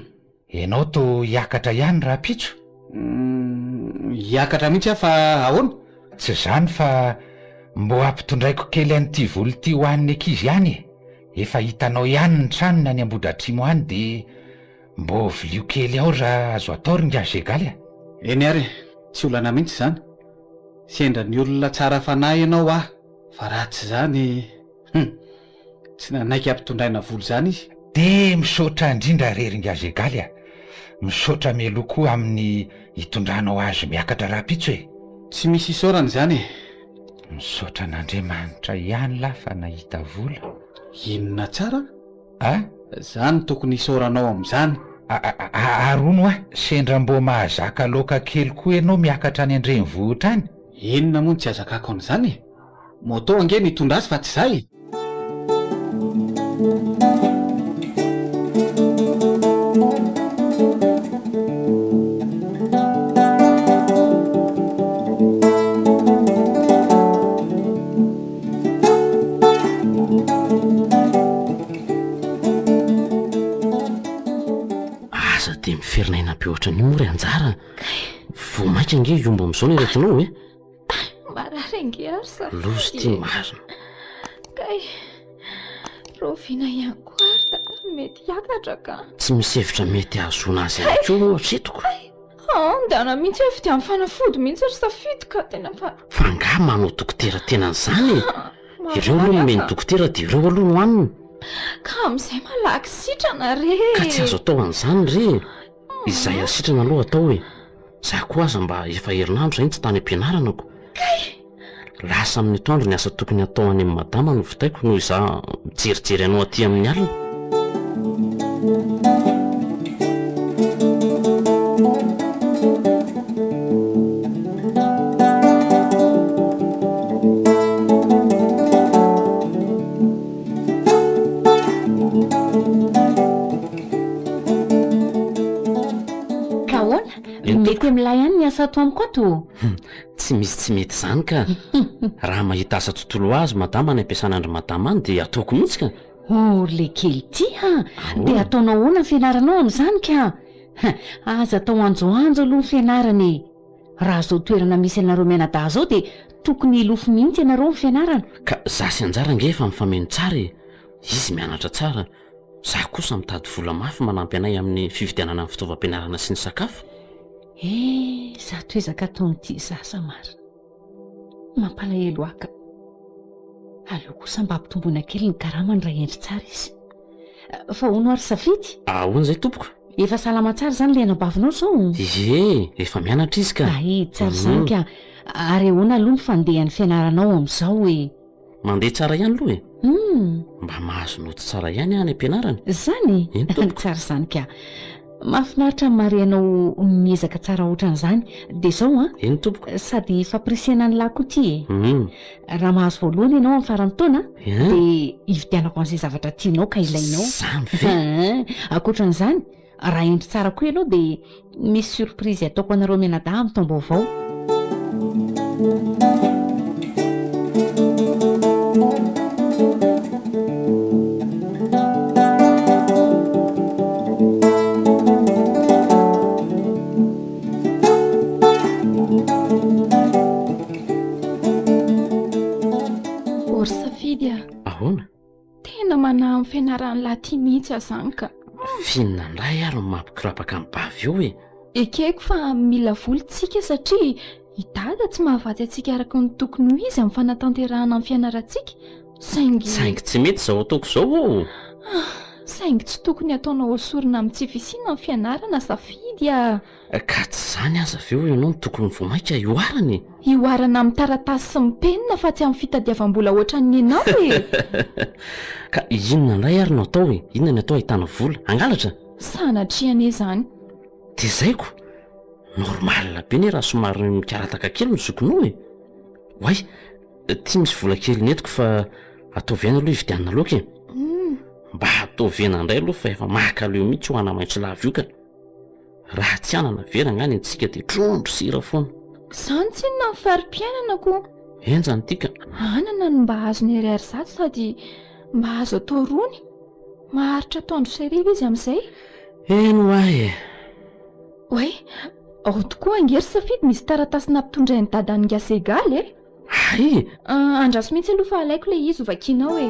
[SPEAKER 7] Ianao toa hiakatra ihany rahampitso?
[SPEAKER 4] Hum, hiakatra mihitsy aho fa ahoana?
[SPEAKER 7] Tsy izany fa mbô ampitondraiko kely an'ity vola ity ho an'ny ankizy ihany e! Efa hitanao ihany ny tranony any Ambohidratrimo any dia mbô vilio kely ao raha azo atao ry ingahy Zegaly a!
[SPEAKER 4] Eny ary e, tsy olana mihitsy izany. Sendra ny olona tsara fanahy ianao aho fa raha tsy izany hum! Tsy nanaiky hampitondraina vola izany izy.
[SPEAKER 7] Dia misaotra indrindra re ry Ingahy Zegaly a! Misaotra mialoha koa amin'ny hitondranao azy miakatra rahampitso e!
[SPEAKER 4] Tsy misy isaorana izany e!
[SPEAKER 7] Misaotra an'Andriamanitra ihany lahy fa nahita vola.
[SPEAKER 4] Inona tsara?
[SPEAKER 7] A?
[SPEAKER 4] Za no tokony hisaoranao amin'izany.
[SPEAKER 7] Ary hono hoa, sendra mbô mahazaka laoka kely koa ianao miakatra any an-drenivohitra any?
[SPEAKER 4] Inona moa no tsy hazakako an'izany e? Moto ange no hitondra azy fa tsy za e!
[SPEAKER 6] Aza dia miferinaina be ohatran'io moa ry Anjara a! Vao mainka ange hiombo amin'izao ny aretinao e!
[SPEAKER 5] Marary ange ary safidy
[SPEAKER 6] Loza ity marina.
[SPEAKER 5] Kay, rahoviana ihany koa ary dada no mety hiakatra ka.
[SPEAKER 6] Tsy misy hevitra mety hahazoana azy ihany koa moa hatreto ko.
[SPEAKER 5] Aa, ndana mihitsy hoe vidiano fanafody mihitsy ry safidy ka, tena fa.
[SPEAKER 6] Fa angaha manao dokotera tenan'izany e? Ireo aloha nomen'ny dokotera dia ireo aloha no hanina.
[SPEAKER 5] Ka amin'izay malaky sitrana re e.
[SPEAKER 6] Ka tsy azo atao an'izany re e. Izay hasitrana aloha atao e. Za koa aza mba efa herinandro izay no tsy tany am-pianarana ko.
[SPEAKER 5] Kay!
[SPEAKER 6] Lasa amin'ny atoandro ny asa tokony hatao any amin'i madama no vitaiko noho izaho mijerijery anao aty amin'ny alina.
[SPEAKER 1] Ka ahoana? Mety amin'ilay ihany ny asa ato amiko ato?
[SPEAKER 6] Tsy misy tsy mety izany ka. Raha mahita asa tontolo ho azy madama any am-piasana an-dry madama any dia ataoko mihitsy ka.
[SPEAKER 1] Oh ry le kely ity a! Dia ataonao ahoana ny fianaranao amin'izany ka? Aza atao anjoanjo aloha ny fianarana e! Raha izao toerana misy anareo mianadahy izao dia tokony hilofo mihitsy ianareo amin'ny fianarana.
[SPEAKER 6] Ka za sy Anjara ange efa mifameno tsara e! Izy mianatra tsara, za kosa mitady vola mafy manampy anay amin'ny fividianana ny fitaovam-pianarana sy ny sakafo.
[SPEAKER 1] Eh, zato ezaka ataon'ity zaza marina. Mampalahelo ahy ka. Aleo kosa mba ampitomboina kely ny karamany raha hendry tsara izy. Fa hono ary Safidy?
[SPEAKER 6] Ahoana izay tompoko?
[SPEAKER 1] Efa salama tsara izany ilay anabavinao izao?
[SPEAKER 6] Ie, efa mianatra izy ka.
[SPEAKER 1] Hay, tsara izany ka. Ary ahoana aloha ny fandehan'ny fianaranao amin'izao e?
[SPEAKER 6] Mandeha tsara ihany aloha e.
[SPEAKER 1] Hum.
[SPEAKER 6] Mba mahazo naoty tsara ihany aho any am-pianarana.
[SPEAKER 1] Izany?
[SPEAKER 6] Eny tompoko.
[SPEAKER 1] Tsara izany ka. Mahafinaritra ny mahare anao miezaka tsara ohatran'izany. Dia izao an.
[SPEAKER 6] Eny tompoko.
[SPEAKER 1] Sady fampirisihana an'lah koa ity e.
[SPEAKER 6] Hum.
[SPEAKER 1] Raha mahazo voalohany ianao amin'ny faran'ny taona,
[SPEAKER 6] Hein?
[SPEAKER 1] dia hividianako an'izay zavatra tianao ka ilainao.
[SPEAKER 6] Izany ve?
[SPEAKER 1] Hein. Ankoatran'izany, raha hendry tsara koa ianao dia misy surprise ataoko anareo mianadahy amin'ny taom-baovao.
[SPEAKER 5] Ô ry Safidy a!
[SPEAKER 6] Ahoana?
[SPEAKER 5] Tena manahy amin'ny fianaran'i Laty mihitsy aho izany ka.
[SPEAKER 6] F'inona indray ary no mampikorapaka an'i Bavy eo e?
[SPEAKER 5] Ekeko fa mila vola tsika satria i Dada tsy mahavatsy antsika araka ny tokony ho izy amin'ny fanatanterahana ny fianarantsika, saingy.
[SPEAKER 6] Saingy tsy mety izao ataoko izao ô!
[SPEAKER 5] Saingy tsy tokony hataonao ho sorona amin'ny tsy fisiana ny fianarana Safidy a!
[SPEAKER 6] Ka tsy izany aza ve hoy ianao no tokony vao mainka hihoarana e?
[SPEAKER 5] Hihoarana amin'ny taratasy sy ny penina fa tsy amin'ny fitadiavam-bola ohatran'ny enao e!
[SPEAKER 6] Ka inona indray ary no atao e? Inona ny atao ahitana vola? Hangalatra?
[SPEAKER 5] Sanatria anie izany.
[SPEAKER 6] Dia izay ko! Normal be anie raha somary mikarataka kely ny zokinao e! Oay! Ty misy vola kely nentiko fa ataovy ihany aloha hividianana laoka e! Mba ataovy hena indray aloha fa efa makaleo mihitsy io anamaitso lava io ka! Raha tsy anana ve rangahy ny antsika dia trondro sira foana.
[SPEAKER 5] Izany tsinona ny fari-piainana ko!
[SPEAKER 6] Henjana ity ka!
[SPEAKER 5] Anana no mba azon'i ariary zato sady mba azo atao rony. Maharitra atoandro sy hariva izy amin'izay.
[SPEAKER 6] Eny ho ahy e!
[SPEAKER 5] Oay, ao tokoa ange ry Safidy misy taratasy nampitondrain'i Dada an'i Ingahy Segaly e!
[SPEAKER 6] Hay!
[SPEAKER 5] Andraso mihitsy aloha fa alaiko ilay izy ho vakianao e!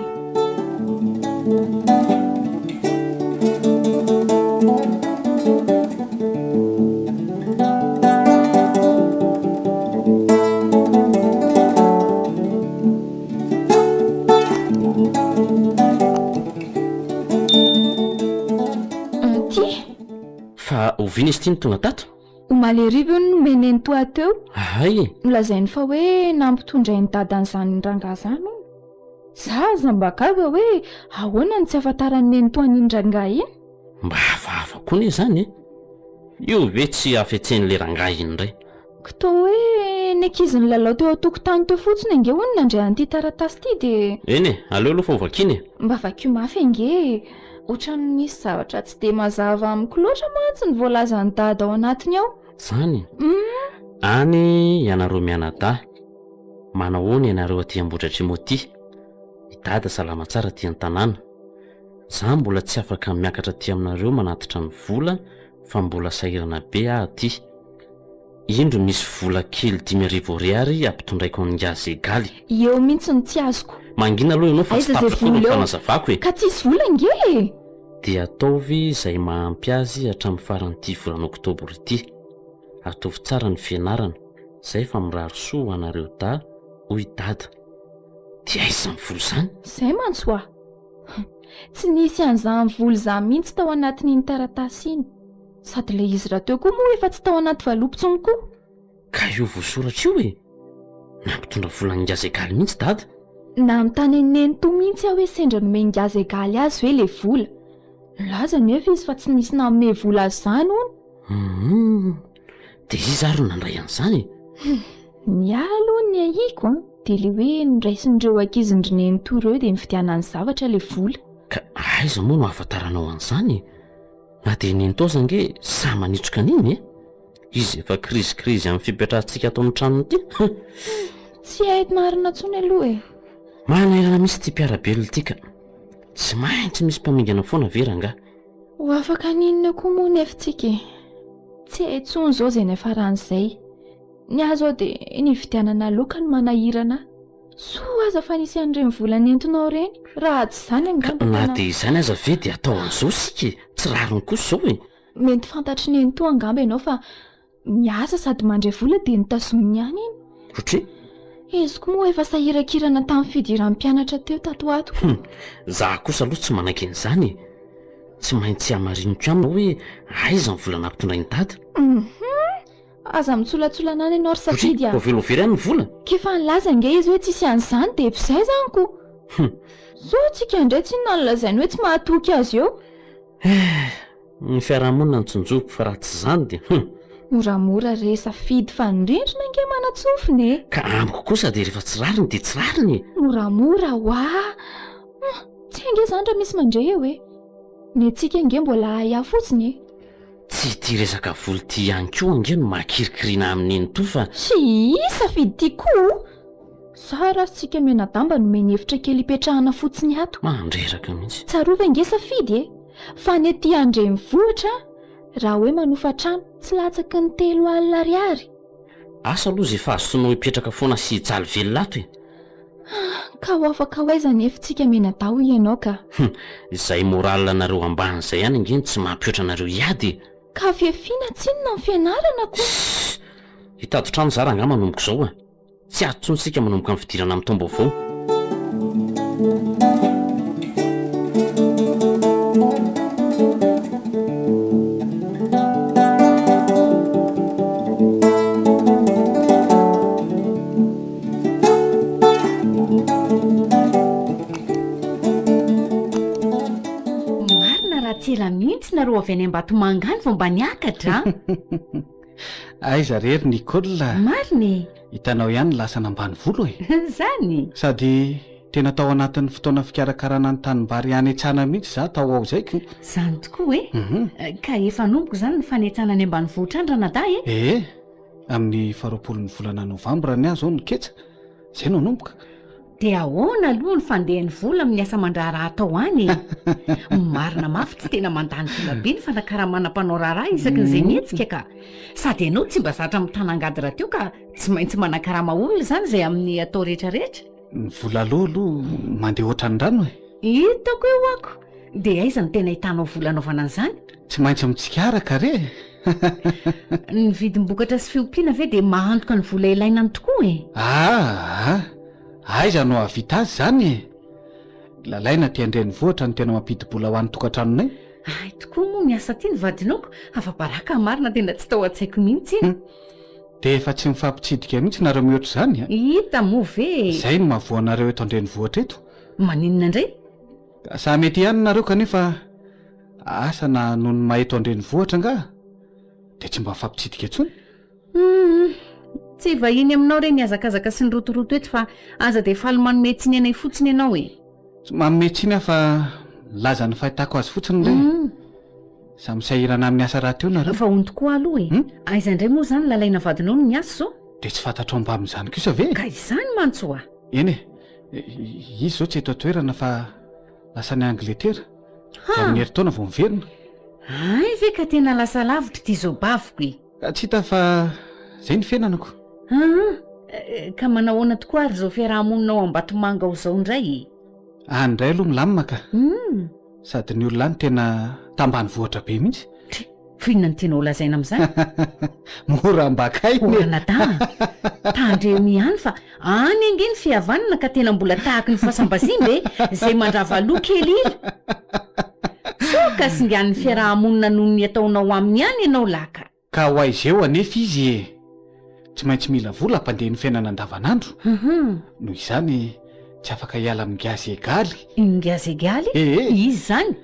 [SPEAKER 5] Ity!
[SPEAKER 6] Fa oviana izy ity no tonga tato?
[SPEAKER 5] Omaly hariva io no nomen'i Nenitoa teo.
[SPEAKER 6] Hay e!
[SPEAKER 5] Nolazainy fa hoe nampitondrain'i Dada an'izany rangahy izany hono. Za aza mba gaga hoe ahoana no tsy ahafantaran'i Nenitoa an'iny rangahy iny.
[SPEAKER 6] Mba hafahafa koa anie izany e! Io ve tsy hafetsen'ilay rangahy iny indray?
[SPEAKER 5] Ka toa hoe ny ankizy nilalao teo an-tokotany teo fotsiny ange hono nandray an'ity taratasy ity dia.
[SPEAKER 6] Eny e, aleo aloha fa ho vakiana e!
[SPEAKER 5] Mba vakio mafy ange e! Ohatran'ny misy zavatra tsy dia mazava amiko loatra mantsy ny voalazan'i Dada ao anatiny ao.
[SPEAKER 6] Zany?
[SPEAKER 5] Humm.
[SPEAKER 6] Any ianareo mianadahy. Manahoana ianareo aty Ambohidratrimo aty? I Dada salama tsara aty an-tanàna. Za mbola tsy afaka miakatra aty aminareo manatitra ny vola fa mbola sahirana be aho aty. Indro misy vola kely 5000 ariary ampitondraiko an'ingahy Zegaly.
[SPEAKER 5] Eo mihitsy no tsy azoko.
[SPEAKER 6] Mangina aloha ianao fa
[SPEAKER 5] Aiza
[SPEAKER 6] tsy
[SPEAKER 5] izay
[SPEAKER 6] tapitra akory ny
[SPEAKER 5] vola eo?
[SPEAKER 6] fanazavako e!
[SPEAKER 5] Ka tsisy vola ange e!
[SPEAKER 6] Dia ataovy izay mahampy azy hatramin'ny faran'ity volana oktobra ity. Ataovy tsara ny fianarana, zay fa mirary soa ho anareo dahy hoy dada. Dia aiza izany vola izany?
[SPEAKER 5] Izay mantsy hoa! Tsy nisy an'izany vola izany mihitsy tao anatin'iny taratasy iny. Sady ilay izy rahateo koa moa efa tsy tao anaty valopy intsony koa.
[SPEAKER 6] Ka io voasoratra io e! Nampitondra vola an'i Ingahy Zegaly mihitsy dada.
[SPEAKER 5] Nanontany an'i Nenitoa mihitsy aho hoe sendra nomen'i Ingahy Zegaly azy ve ilay vola. Nilaza anefa izy fa tsy nisy nanome vola azy izany hono.
[SPEAKER 6] Humm! Dia iza ary no nandray an'izany e?
[SPEAKER 5] Humm! Ny ahy aloha ny ahiako an, dia ilay hoe noraisin'ireo ankizin'dry Nenitoa ireo dia nividianany zavatra ilay vola.
[SPEAKER 6] Ka aiza moa no ahafantaranao an'izany e? Na dia nenitoa aza ange sahy manitsoka an'iny e! Izy efa krizy krizy amin'ny fipetrahantsika ato amin'ny tranony ity.
[SPEAKER 5] Tsy hay marina intsony aloha e!
[SPEAKER 6] Manahirana mihitsy ity mpiara-belona ity ka! Tsy maintsy misy mpamingana foana ve rangahy?
[SPEAKER 5] Ho afaka haninona koa moa nefa tsika e! Tsy hay intsony izao izay niafaran'izay. Ny ahy izao dia ny hividianana laoka no manahirana ahy. Soa aza fa nisy an'ireny vola nentinao ireny, raha tsy izany angamba
[SPEAKER 6] Ka na
[SPEAKER 5] tena.
[SPEAKER 6] dia izany aza ve dia atao an'izao isika e? Tsy rariny kosa izao e!
[SPEAKER 5] Mety fantatr'i Nenitoa angamba ianao fa miasa sady mandray vola dia notazoniny ihany iny.
[SPEAKER 6] Ohatry?
[SPEAKER 5] Izy koa moa efa sahirankirana tamin'ny fidiran'ny mpianatra teo tato ho ato.
[SPEAKER 6] Hum! Za kosa aloha tsy manaiky an'izany e! Tsy maintsy hamariniko aminy hoe aiza ny vola nampitondrain'i Dada.
[SPEAKER 5] Hum! Aza mitsolatsolana any ianao ry Safidy a!
[SPEAKER 6] Vao velovery any ny vola?
[SPEAKER 5] K'efa nilaza ange izy hoe tsisy an'izany dia efa izay izany ko!
[SPEAKER 6] Hum!
[SPEAKER 5] Sao tsika indray tsinona no lazainy hoe tsy mahatoky azy eo?
[SPEAKER 6] Eh! Ny fiarahamonina no tsinjoviko fa raha tsy izany dia hum!
[SPEAKER 5] Moramora re Safidy fa ny rindrina ange manan-tsofina e!
[SPEAKER 6] Ka amiko kosa dia rehefa tsy rariny dia tsy rariny e!
[SPEAKER 5] Moramora hoa! Hum! Tsy hay ange izany raha misy mandre eo e! Ny antsika ange mbola ahiahy fotsiny e!
[SPEAKER 6] Tsy ity resaka vola ity ihany koa ange no mahakirikirina aminy iny toa fa.
[SPEAKER 5] Hii safidy ity koa o! Zara aza tsika mianadamba nomeny efitra kely hipetrahana fotsiny ato.
[SPEAKER 6] Mandreraka mihitsy.
[SPEAKER 5] Tsarovy ange safidy e! Fa ny aty andrenivohitra raha hoe manofa trano tsy latsaky ny 30 ariary.
[SPEAKER 6] Asa aloha izay fahazotoanao hipetraka foana sy hijaly velona ato e!
[SPEAKER 5] Ka ho afaka ho aiza anefa tsika mianadahy hoy ianao ka.
[SPEAKER 6] Hum, izay moral anareo ambany izay ihany ange no tsy mampihoatra anareo hiady e!
[SPEAKER 5] Ka fiafiana tsinona ny fianarana ko!
[SPEAKER 6] Sss! Hitady trano za rangahy manomboka izao a! Tsy ato intsony isika manomboka ny fidirana amin'ny taom-baovao.
[SPEAKER 1] nareo avy any Ambatomanga any vao mba niakatra a!
[SPEAKER 4] Aiza re ry Nicole a!
[SPEAKER 1] Marina e!
[SPEAKER 4] Hitanao ihany ny lasana ambanivolo e!
[SPEAKER 1] Zany!
[SPEAKER 4] Sady tena tao anatin'ny fotoana fikarakarana ny tanimbary hanetsana mihitsy za tao ao izay ko!
[SPEAKER 1] Zany tokoa e! Ka efa hanomboka izany ny fanetsana any ambanivohitra any ranadahy e!
[SPEAKER 4] Ee, amin'ny faharoapolon'ny volana novambra ny ahy izao no ketsa, izay no hanomboka.
[SPEAKER 1] Dia ahoana aloha ny fandehan'ny vola amin'ny asa aman-draharaha atao any e? Marina mafy tsy tena mandany vola be ny fanakaramana mpanao raharaha isaky ny izay mihetsika ka! Sady ianao tsy mba zatra mitana angady rahateo ka tsy maintsy manakarama olona izany izay amin'ny atao rehetra rehetra.
[SPEAKER 4] Ny vola aloha aloha mandeha ohatran'ny rano e!
[SPEAKER 1] Hitako eo ako! Dia aiza no tena ahitanao vola anaovana an'izany?
[SPEAKER 4] Tsy maintsy mitsikaraka re e!
[SPEAKER 1] Ny vidim-bokatra sy fiompiana ve dia mahantoka ny vola ilaina any tokoa e?
[SPEAKER 4] Aa! Aiza no hahavita azy izany e? Lalaina aty an-drenivohitra no tena mampidi-bola ho an'ny tokantranonay.
[SPEAKER 1] Hay tokoa moa miasa aty ny vadinao ko, afa-baraka marina tena tsy tao an-tsaiko mihitsy iny.
[SPEAKER 4] Dia efa tsy mifampitsidika mihitsy nareo mihoatra izany a?
[SPEAKER 1] Hita moa ve e!
[SPEAKER 4] Izay no mahavoa anareo eto an-drenivohitra eto.
[SPEAKER 1] Maninona indray?
[SPEAKER 4] Ka samy ety ihany nareo kanefa asa na noho ny maha eto an-drenivohitra angaha dia tsy mba mifampitsidika intsony?
[SPEAKER 1] Humm! Tsy vahiny aminao re ny hazakazaka sy ny rotoroto eto fa aza dia faly manome tsiny anay fotsiny ianao e!
[SPEAKER 4] Tsy manome tsiny aho fa milaza ny fahitako azy fotsiny re. Samy sahirana amin'ny asa rahateo nareo.
[SPEAKER 1] Fa hono tokoa aloha e! Aiza indray moa izany lalaina vadinao no miasa izao?
[SPEAKER 4] Dia tsy fantatrao mbamin'izany kosa ve e?
[SPEAKER 1] Ka izany mantsy hoa!
[SPEAKER 4] Eny e! Izy izao tsy eto an-toerana fa lasa any Angletera. Dia amin'ny herintaona vao miverina.
[SPEAKER 1] Hay ve ka tena lasa lavitra ity zaobaviko e!
[SPEAKER 4] Ka tsy hita fa izay ny fiainana ko.
[SPEAKER 1] Aa! Ka manahoana tokoa ary izao fiaraha-monina ao Ambatomanga ao izao indray e?
[SPEAKER 4] Any indray aloha milamina ka. Sady ny olona any tena tambanivohitra be mihitsy.
[SPEAKER 1] Try! Fa inona no tianao holazaina amin'izany?
[SPEAKER 4] Mora ambakaina
[SPEAKER 1] e! Ranadahy a! Tandremo ihany fa any ange ny fihavanana ka tena mbola tahaky ny fasam-bazimba e! Izay mandrava loha kely ila! Soa ka singanin'ny fiaraha-monina noho ny ataonao aminy ihany ianao lahy ka!
[SPEAKER 4] Ka ho aiza eo anefa izy e! Tsy maintsy mila vola hampandeha ny fiainana andavanandro. Noho izany tsy afaka hiala amin'i Ngiazy Egaly.
[SPEAKER 1] Ngiazy Egaly?
[SPEAKER 4] Ee.
[SPEAKER 1] Iza izany?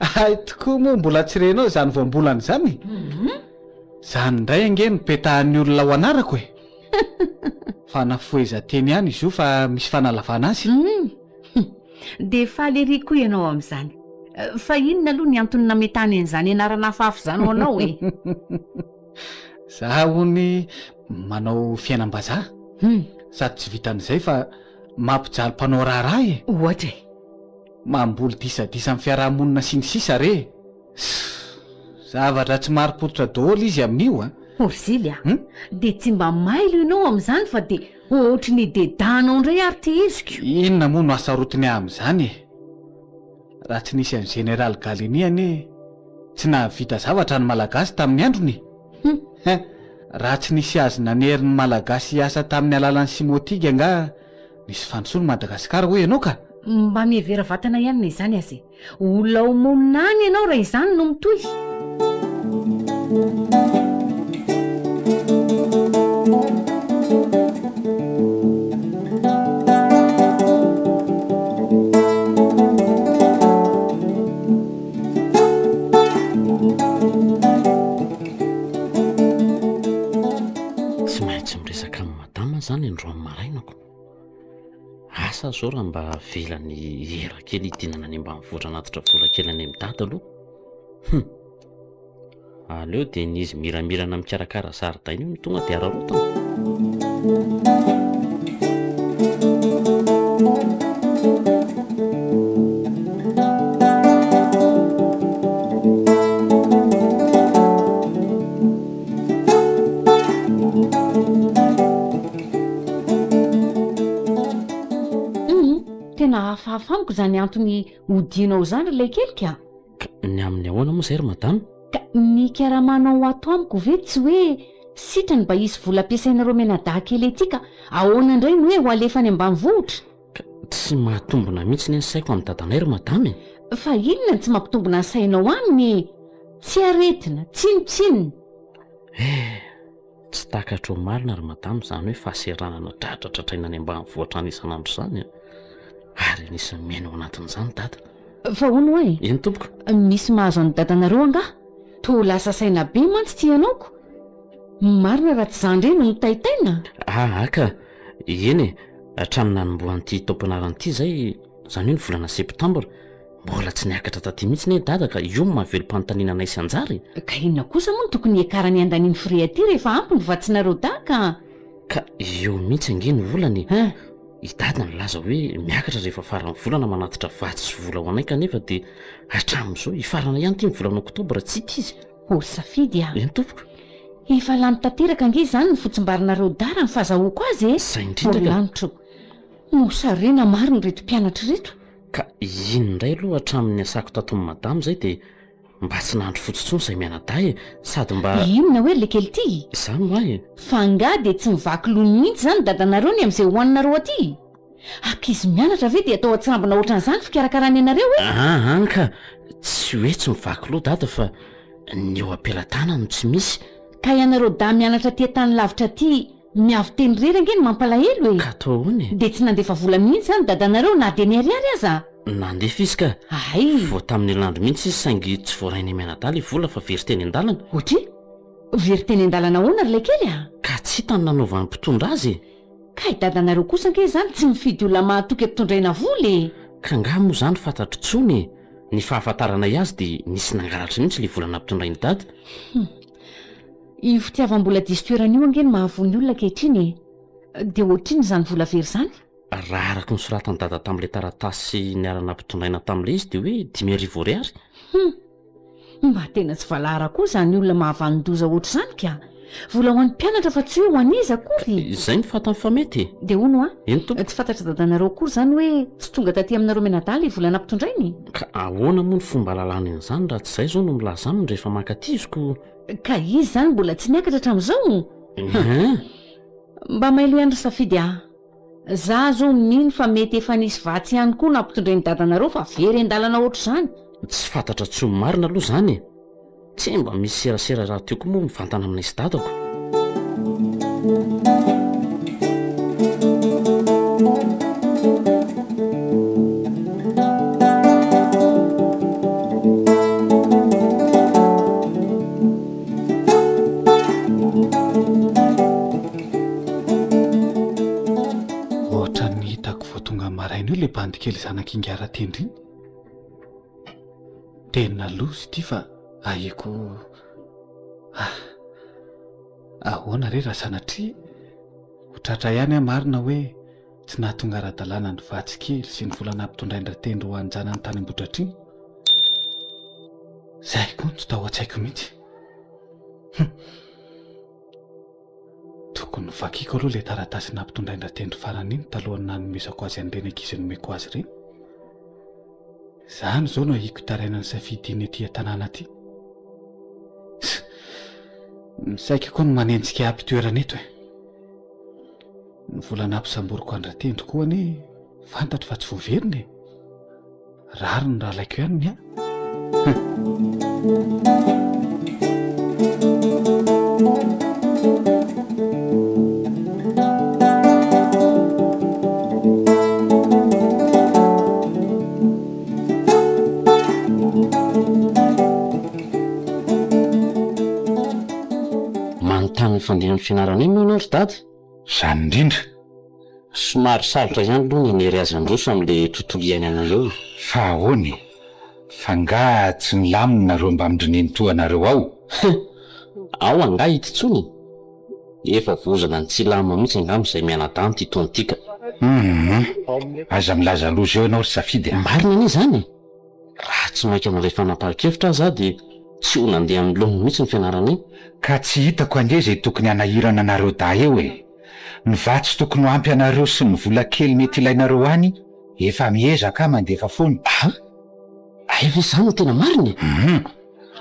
[SPEAKER 4] Hay tokoa moa mbola tsy renao izany voambolana izany e! Izany indray ange no petahan'ny olona ho anarako e! Fanafohezan-teny ihany izy io fa misy fanalavana azy.
[SPEAKER 1] Dia faly ery koa ianao amin'izany. Fa inona aloha ny antony nametahany an'izany anarana hafahafa izany ho anao e?
[SPEAKER 4] Za hono manao fiainam-bazaha. Sady tsy vitan'izay fa mampijaly mpanao raharaha e!
[SPEAKER 1] Ohatra e?
[SPEAKER 4] Mamboly disadisa amin'ny fiarahamonina sy ny sisa re e! Zavatra tsy marim-pototra daholo izy amin'io a!
[SPEAKER 1] Orzily a! Dia tsy mba mailo ianao amin'izany fa dia ohatry ny dedanao indray ary ty iziko.
[SPEAKER 4] Inona moa no hasarotiny ahy amin'izany e? Raha tsy nisy an'i Général Gallieni anie tsy nahavita zavatra ny Malagasy tamin'ny androny e! Hein! Raha tsy nisy azy nanery ny Malagasy hiasa tamin'ny alalan'ny Simotigy angaha nisy fandrosoana i Madagasikara hoy ianao ka?
[SPEAKER 1] Mba mihevera vatana ihany na izany aza e! Olona ao monina any ianao raha izany no mitohy.
[SPEAKER 6] Tsy maintsy miresaka amin'i madama zany androany maraina ko. Asa zao raha mba avelany hiera kely hidinana any ambanivohitra hanatitra vola kely any amin'i dada aloha. Hum. Aleo dia ny izy miramirana mikarakara zaridaina io no tonga dia araraotana.
[SPEAKER 1] Humm, tena hafahafa amiko izany antony hodianao izany ry laikely ka!
[SPEAKER 6] Ka ny amin'ny ahoana moa izay ry madama?
[SPEAKER 1] Ka ny karamanao ato amiko ve tsy hoe sitrany mba hisy vola ampiasainareo mianadahy kely aty ka ahoana indray no hoe ho alefa any ambanivohitra?
[SPEAKER 6] Ka tsy mahatombina mihitsy anie ny saiko amin'i dadanay ry madama e!
[SPEAKER 1] Fa inona no tsy mampitombina ny sainao aminy e? Tsy aretina, tsinontsinona.
[SPEAKER 6] Eh! Tsy takatro marina ry madama izany hoe fahaseranana dradradradraina any ambanivohitra any isan'andro izany a! Ary anisan'ny miaina ao anatin'izany dada.
[SPEAKER 1] Fa hono hoa e?
[SPEAKER 6] Eny tompoko.
[SPEAKER 1] Misy mahazo an'i dadanareo angaha? Toa lasa saina be mantsy ity ianao ko! Marina raha tsy za ndray no mitaitaina?
[SPEAKER 6] Aa ka! Eny e! Hatramin'ny nanombohan'ity taom-pianarana ity izay, izany hoe ny volana septambra, mbola tsy niakatra taty mihitsy anie dada ka io no mahavelom-panontaniana anay sy Anjara e!
[SPEAKER 1] Ka inona kosa moa no tokony hiakarany andaniny frais aty rehefa ampy ny vatsinareo dahy ka!
[SPEAKER 6] Ka eo mihitsy ange ny olana e! I dada nilaza hoe miakatra rehefa faran'ny volana manatitra vatsy sy vola ho anay kanefa dia hatramin'izao hifarana ihany ity ny volana oktobra tsy hita izy.
[SPEAKER 1] O safidy a!
[SPEAKER 6] Eny tompoko.
[SPEAKER 1] Efa lany tanteraka ange izany ny fotsim-barinareo dahy raha ny fazahoako azy e!
[SPEAKER 6] Izay indrindra
[SPEAKER 1] ka. O lanitro! Mosarena marina ireto mpianatra ireto.
[SPEAKER 6] Ka iny indray aloha hatramin'ny niasako tato amin'i madama izay dia Mba tsy nahandro fotsy intsony izay mianadahy e! Sady mba.
[SPEAKER 1] Inona hoe le kely ity?
[SPEAKER 6] Izany ho ahy e!
[SPEAKER 1] Fa angaha dia tsy mivaky loha mihitsy izany dadanareo ny amin'izay hohaninareo aty? Ankizy mianatra ve dia atao atsirambina ohatran'izany fikarakarany anareo e?
[SPEAKER 6] An an ka! Tsy hoe tsy mivaky loha dada fa ny eo am-pelatanana no tsy misy.
[SPEAKER 1] Ka ianareo dahy mianatra aty an-tany lavitra aty miavo-teny irery ange no mampalahelo e!
[SPEAKER 6] Ka atao ahoana e?
[SPEAKER 1] Dia tsy nandefa vola mihitsy izany dadanareo na dia ny ariary aza?
[SPEAKER 6] Nandefa izy ka!
[SPEAKER 1] Hay!
[SPEAKER 6] Vao tamin'ny herinandro mihitsy izy saingy tsy voarainay mianadahy ilay vola fa very teny an-dalana.
[SPEAKER 1] Ohatry? Very teny an-dalana ahoana ry laikely a?
[SPEAKER 6] Ka tsy hita ny nanaovan'ny mpitondra azy e!
[SPEAKER 1] Kay dadanareo kosa ange izany tsy mifidy olona mahatoky ampitondraina vola e!
[SPEAKER 6] Ka angaha moa izany fantatro intsony e! Ny fahafantaranay azy dia nisy nangalatra mihitsy ilay vola nampitondrain'i dada.
[SPEAKER 1] Hum. Io fitiavam-bola diso toerana io ange no mahavoa ny olona ankehitriny e! Dia ohatrinona izany vola very izany?
[SPEAKER 6] Raha araka ny soratan'i Dada tamin'ilay taratasy niara-nampitondraina tamin'ilay izy dia hoe 5000 ariary.
[SPEAKER 1] Hum! Mba tena tsy valahara koa izany olona mahavanon-doza ohatr'izany ka! Vola ho an'ny mpianatra fa tsy hoe ho an'iza akory!
[SPEAKER 6] Izay no fantany fa mety e!
[SPEAKER 1] Dia hono hoa,
[SPEAKER 6] Eny tompoko.
[SPEAKER 1] tsy fantatr'i dadanareo akory izany hoe tsy tonga taty aminareo mianadahy ilay vola nampitondrainy?
[SPEAKER 6] Ka ahoana moa ny fomba ahalalana an'izany raha tsy izay izao no milaza aminy rehefa mankaty izy ko?
[SPEAKER 1] Ka izy izany mbola tsy niakatra hatramin'izao?
[SPEAKER 6] Hum!
[SPEAKER 1] Mba mailo ihany ry Safidy a! Za zao mino fa mety efa nisy vatsy ihany koa nampitondrain'i dadanareo fa very an-dalana ohatr'izany.
[SPEAKER 6] Tsy fantatra tsony marina aloha zany e! Tsy mba misy serasera rahateo koa moa mivantana aminay sy dadako.
[SPEAKER 4] Ohatran'ny hitako vao tonga maraina io ilay bandy kely zanak'ingahy Ratendry iny. Tena loza ity fa ahiako ah. Ahoana re raha sanatria ho tratra ihany aho marina hoe tsy nahatonga ara-dalàna ny vatsy kely sy ny vola nampitondrain-dRatendry ho an-janany tany Ambohidratrimo? Izay koa no tsy tao an-tsaiko mihitsy. Hum. Tokony novakiako aloha ilay taratasy nampitondrain-dRatendry farany iny talohan'ny nanomezako azy an'ireny ankizy nomeko azy ireny. Izany izao no ahiako hitarainan'ny safidy iny aty an-tanàna aty. Ny saiko koa no manenjika ahy am-pitoerana eto e. Ny vola nampisamboriko an-dRatendry koa anie fantatro fa tsy voaverina e. Rariny raha alaiko ihany ny ahy.
[SPEAKER 6] Manontany ny fandehan'ny fianarana eny moa ianao ry dada?
[SPEAKER 7] Izany indrindra.
[SPEAKER 6] Somary sarotra ihany aloha ny hanery azy handroso amin'ilay tontolo iainana eo.
[SPEAKER 7] Fa ahoana e? Fa nga tsy milamina nareo mbamin-dry nenitoa anareo ao?
[SPEAKER 6] Hein! Ao angaha ity tsony e? Efa vozona ny tsy hilamina mihitsy angamba izay mianadahy amin'ity taona ity ka.
[SPEAKER 7] Hum! Aza milaza loza eo ianao ry Safidy a!
[SPEAKER 6] Marina anie izany e! Raha tsy maika nandray fanapahan-kevitra aza aho dia tsy ho nandeha amin'ny laoniny mihitsy ny fianarana iny.
[SPEAKER 7] Ka tsy hitako ange izay tokony hanahirana anareo dahy eo e! Ny vatsy tokony ho ampy anareo sy ny vola kely mety ilainareo any, efa miezaka aho mandefa foana.
[SPEAKER 6] A! Hay ve izany no tena marina e?
[SPEAKER 7] Hum!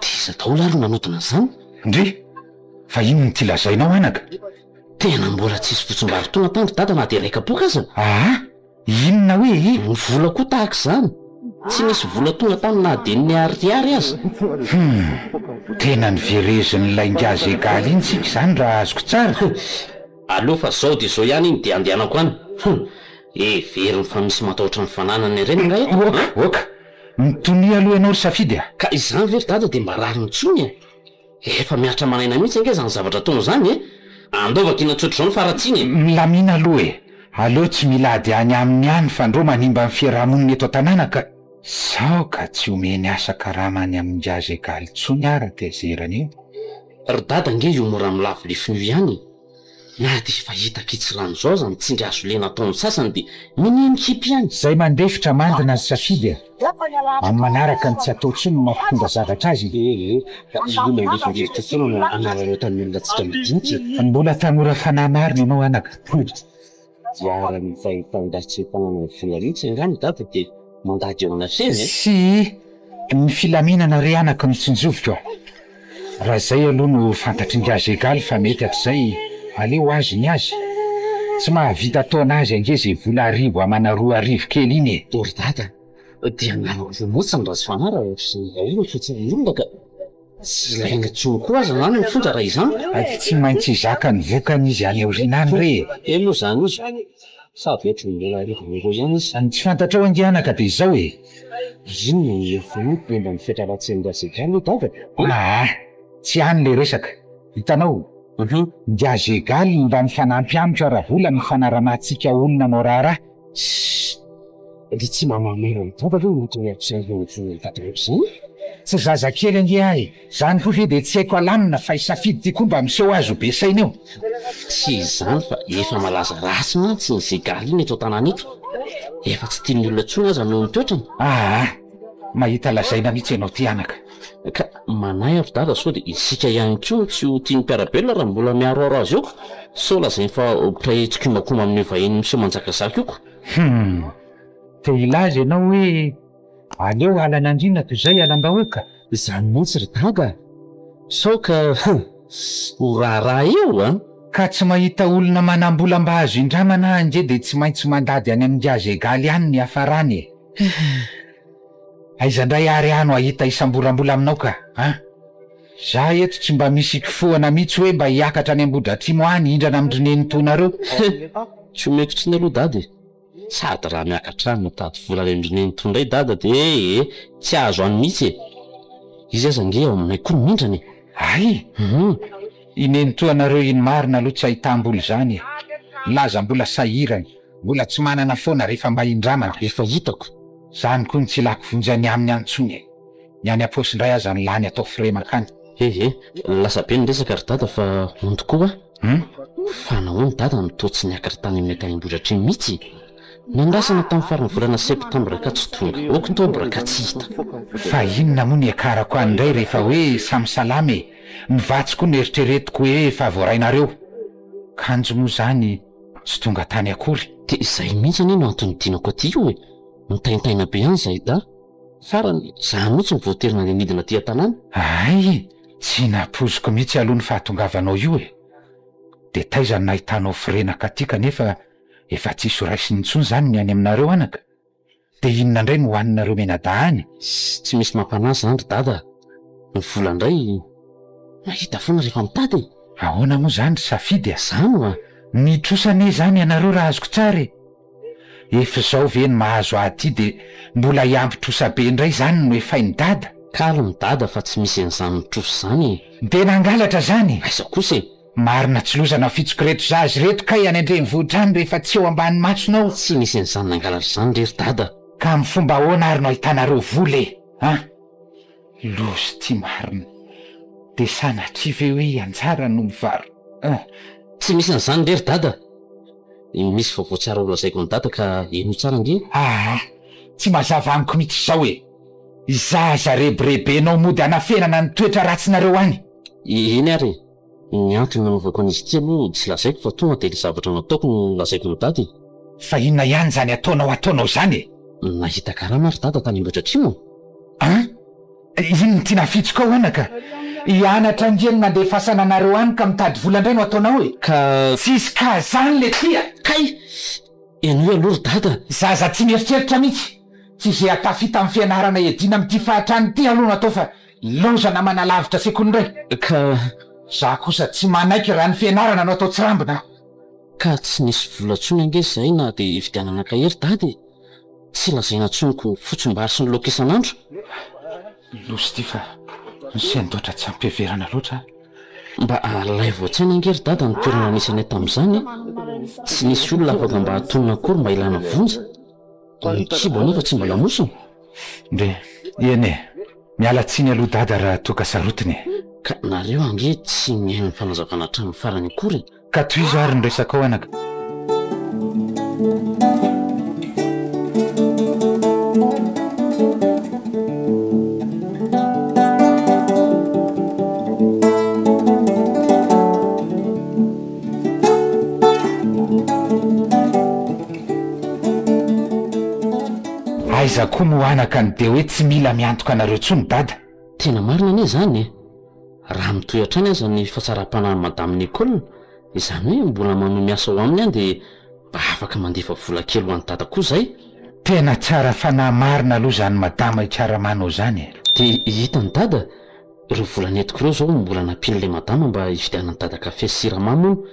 [SPEAKER 6] Dia iza daholo ary no nanodina an'izany?
[SPEAKER 7] Ndry! Fa inona ity lazainao anaka?
[SPEAKER 6] Tena mbola tsisy fotsim-bary tonga tany ry dada na dia iray kapoaka aza?
[SPEAKER 7] Aa! Inona hoe e?
[SPEAKER 6] Ny vola koa tahaka izany. Tsy nisy vola tonga tany na dia ny ariary aza.
[SPEAKER 7] Hum! Tena niverezin'ilay ingahy Zegaly iny tsika izany raha azoko tsara.
[SPEAKER 6] Hum! Aleo fa zao dia zao ihany iny dia andehanako any. Hum! Heveriny fa misy matahotra ny fananany ireny angaha eto?
[SPEAKER 7] Oka! Oka! Mitonia aloha ianao ry Safidy a!
[SPEAKER 6] Ka izany ve ry dada dia mba rariny intsony e? Efa mihatra aman'aina mihitsy ange izany zavatra ataony izany e! Andao vakiana tsotr'izao ny faharatsiany e!
[SPEAKER 7] Milamina aloha e! Aleo tsy mila ady any aminy any fa ndrô manimba ny fiarahamonina eto an-tanàna ka! Sao ka tsy omeny asa karama any amin'ingahy Zegaly intsony aho raha tezerana eo.
[SPEAKER 6] Ry dada ange io mora milavo lefona io ihany e! Na dia efa hita kitsirano izao aza ny tsindry hazo lena ataon'ny sasany dia minia mikipy ihany.
[SPEAKER 7] Izay mandefitra mandina ny safidy a! Amin'ny manaraka ny tsy atao intsony no mampitondra zavatra azy e!
[SPEAKER 6] Ee, io mandefindefitra foana no anararaotan'ny olona antsika madinika e!
[SPEAKER 7] Mbola tanora fanahy marina ianao anaka.
[SPEAKER 6] Iharan'ny fahefan-dahy tsy mpanana vola mihitsy angaha ny dada dia mandady eo anatrehany e?
[SPEAKER 7] Sy ny filaminana re anaka no tsinjoviko a! Raha izay aloha no fantatr'ingahy Zegaly fa mety hatrizay, aleo azy ny azy. Tsy mahavita taona azy ange izay vola arivo amana 2000 kely iny e!
[SPEAKER 6] O ry dada, dia nanao motsy ny ratsy fanahy raha ohatr'izay daholo ny fihetsehon'ny olona ka! Tsy ilaina intsony koa aza zany ny fonja raha izany.
[SPEAKER 7] Ary tsy maintsy hizaka ny vokany izy any aoriana any re e!
[SPEAKER 6] Eny moa izany izy, sady ohatry ny mbola arivo euros ihany izy.
[SPEAKER 7] Ny tsy fantatrao ange anaka dia izao e!
[SPEAKER 6] Inona no heviny momba ny fetra ratsian'i Razegaly aloha dada e?
[SPEAKER 7] Aa! Tsy any le resaka. Hitanao? Ingahy Zegaly no mba mifanampy amiko ara-bola ny fanaramantsika olona hanao raharaha.
[SPEAKER 6] Ssss! Dia tsy mba mamela an'i dada ve ny antony hampisehoana ny volan'i dada ohatr'izany?
[SPEAKER 7] Tsy zazakely ange aho e! Zany koa ve dia tsy haiko alamina fa i Safidy ty koa mba miseho azy ho be saina eo.
[SPEAKER 6] Tsy izany fa efa malaza ratsy mantsy ny Zegaly iny eto an-tanàna eto. Efa tsy tian'ny olona intsony aza noho ny toetrany.
[SPEAKER 7] Aa! Mahita lazaina mihitsy ianao ty anaka.
[SPEAKER 6] Ka manahy aho ry dada sao dia isika ihany koa no tsy ho tian'ny mpiara-belona raha mbola miharoharo azy eo. Sao lazainy fa mpiray tsikombakomba amin'io vahiny miseho manjakazaka io ko.
[SPEAKER 7] Hum! Te hilaza ianao hoe aleo halan'andriana toy izay halam-bahoaka?
[SPEAKER 6] Izany mihitsy ry dada a! Sao ka ho raharaha eo an!
[SPEAKER 7] Ka tsy mahita olona manam-bola mba azo indramana aho ange dia tsy maintsy mandady any amin'ingahy Zegaly any ny hiafarany e! Aiza indray ary aho no hahita isamboram-bola aminao ka an! Za eto tsy mba misy ikofohana mihitsy hoe mba hiakatra any Ambohidratrimo any hindrana amin-dry nenitoanareo.
[SPEAKER 6] Tsy omeko tsiny aloha dada e! Sady raha miakatra any mitady vola any amin-dry nenitoa indray dada dia ee tsy azo any mihitsy e! Izy aza ange ao aminay koa no mindrana e!
[SPEAKER 7] Hay! I nenitoanareo iny marina aloha tsy ahitam-bola izany e! Milaza mbola sahirana, mbola tsy manana foana rehefa mba indramana.
[SPEAKER 6] Efa hitako.
[SPEAKER 7] Zany koa no tsy ilako vonjy any aminy any intsony e! Ny any am-paosy indray aza no lany atao frais mankany.
[SPEAKER 6] He he, lasa be ny resaka ry dada fa hono tokoa a!
[SPEAKER 7] Hum?
[SPEAKER 6] Fa nahoana dada no toa tsy niakatra tany aminay tany Ambohidratrimo mihitsy e? Nandrasana tamin'ny faran'ny volana septambra ka tsy tonga, oktobra ka tsy hita.
[SPEAKER 7] Fa inona moa ny hiakarako any indray rehefa hoe samy salama e! Ny vatsy koa noeritreretiko hoe efa voarainareo. Kanjo moa izany tsy tonga tany akory.
[SPEAKER 6] Dia izay mihitsy anie no antony nidinako aty io e! Mitaintaina be ihany izahay dahy. Farany, izaho mihitsy no voatery nandeha nidina aty an-tanàna.
[SPEAKER 7] Hay e! Tsy nampoiziko mihitsy aloha ny fahatongavanao io e! Dia taiza no nahitanao firenaka aty kanefa efa tsisy ho raisiny intsony izany ny any aminareo anaka? Dia inona indray no hohaninareo mianadahy any?
[SPEAKER 6] Tsy misy mampanahy izany ry dada a! Ny vola indray mahita foana rehefa mitady e!
[SPEAKER 7] Ahoana moa izany ry Safidy a?
[SPEAKER 6] Izany oa!
[SPEAKER 7] Mitrosa anie izany ianareo raha azoko tsara e! Efa izao ve ny mahazo ahy aty dia mbola hiampy trosa be indray izany no efain'i dada?
[SPEAKER 6] Calme dada fa tsy misy an'izany mitrosa izany e!
[SPEAKER 7] Dia nangalatra izany e!
[SPEAKER 6] Aiza kosa e!
[SPEAKER 7] Marina tsy loza nafitsoko ireto zaza ireto kay any an-drenivohitra any rehefa tsy eo ambany masonao.
[SPEAKER 6] Tsy misy an'izany nangalatra izany re ry dada.
[SPEAKER 7] Ka amin'ny fomba ahoana ary no ahitanareo vola e? An! Loza ity marina. Dia sanatria ve hoe i Anjara no mivaro. An!
[SPEAKER 6] Tsy misy an'izany re ry dada. Misy vaovao tsara ho lazaiko an'i dada ka henoy tsara ange.
[SPEAKER 7] Aa! Tsy mazava amiko mihitsy izao e! Izaho aza rebirebenao mody hanafenana ny toetra ratsinareo any.
[SPEAKER 6] Eny ary e! Ny antony nanaovako an'izy ity aloha tsy lazaiko fa tonga dia ilay zavatra nataoko no lazaiko an'i dada e!
[SPEAKER 7] Fa inona ihany izany ataonao ataonao izany e?
[SPEAKER 6] Nahita karama ry dada tany Ambohidratrimo
[SPEAKER 7] a! An! Inona ity nafitsoko ao anaka? Hianatra ange no nandefasana anareo any ka mitady vola indray no ataonao e!
[SPEAKER 6] Ka.
[SPEAKER 7] Tsisy ka zany le ty a!
[SPEAKER 6] Kay! Henoy aloha ry dada!
[SPEAKER 7] Zaza tsy mieritreritra mihitsy! Tsy ze hatafita amin'ny fianarana hiadiana amin'ity fahatrana ity aloha no atao fa laozana manalavitra sekoly indray!
[SPEAKER 6] Ka.
[SPEAKER 7] Za kosa tsy manaiky raha ny fianarana no atao tsirambina a!
[SPEAKER 6] Ka tsy nisy vola intsony ange izay na dia hividianana kahie ry dada e! Tsy lazaina intsony ko fotsim-bary sy ny laoka isan'andro.
[SPEAKER 7] Loza ity fa misendoatra tsy ampiheverana loatra a!
[SPEAKER 6] Mba alaivo an-tsaina ange ry dada ny toerana nisy anay tamin'izany e! Tsy nisy olona afaka mba hatonina akory mba hilana vonjy. Ny kibo anefa tsy mba lamosina.
[SPEAKER 7] Ndry, eny e! Miala tsiny aloha dada raha toa ka sarotiny e!
[SPEAKER 6] Ka nareo ange tsy mihaino ny fanazavana hatramin'ny farany akory e!
[SPEAKER 7] Ka tohizo ary ny resakao anaka. Aiza koa moa anaka ny dia hoe tsy mila miantoka anareo tsony dada.
[SPEAKER 6] Tena marina anie izany e! Raha mitohy hatrany aza ny fahatsaram-panahin'i Madame Nicole, izany hoe mbola manohy miasa ao aminy aho dia mba afaka mandefa vola kely ho an'i Dada koa izay.
[SPEAKER 7] Tena tsara fanahy marina aloha izany Madama ikaramanao izany e!
[SPEAKER 6] Dia hitan'i Dada, ireo vola nentiko ireo izao mbola nampian'ilay Madama mba hividianan'i Dada kafe sy siramamy hono.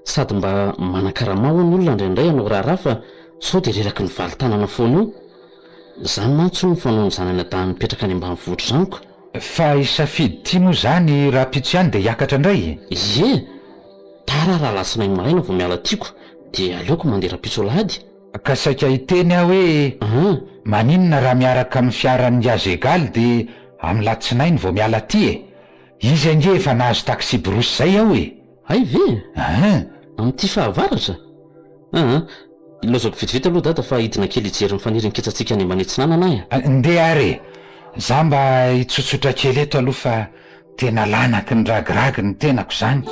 [SPEAKER 6] Sady mba manan-karama hono ny olona indraindray hanao raharaha fa sao dia reraky ny valin-tanana foana eo. Izany mantsy hono ny fanaon'ny zanany adahy mipetraka any ambanivohitra izany ko.
[SPEAKER 7] Fa i Safidy ity moa izany rahampitso ihany dia hiakatra indray e?
[SPEAKER 6] Ie! Tara raha alatsinainy maraina vao miala tiako dia aleoko mandeha rahampitso alahady.
[SPEAKER 7] Ka saika hiteny aho hoe maninona raha miaraka amin'ny fiaran'i Ngazegaly dia amin'ny latsinainy vao miala aty e? Izy ange efa nahazo taxi-brousse izay ao e!
[SPEAKER 6] Hay ve?
[SPEAKER 7] Ein!
[SPEAKER 6] Amin'ity fahavaratra? Aa! Ilaozako vetivety aloha dada fa hidina kely hijery ny faniry ny ketsantsika any ambany atsinanana aho
[SPEAKER 7] e! Ndeha ary e! Za mba hitsotsotra kely eto aloha fa tena lanaky ny ragiragy ny tenako izany.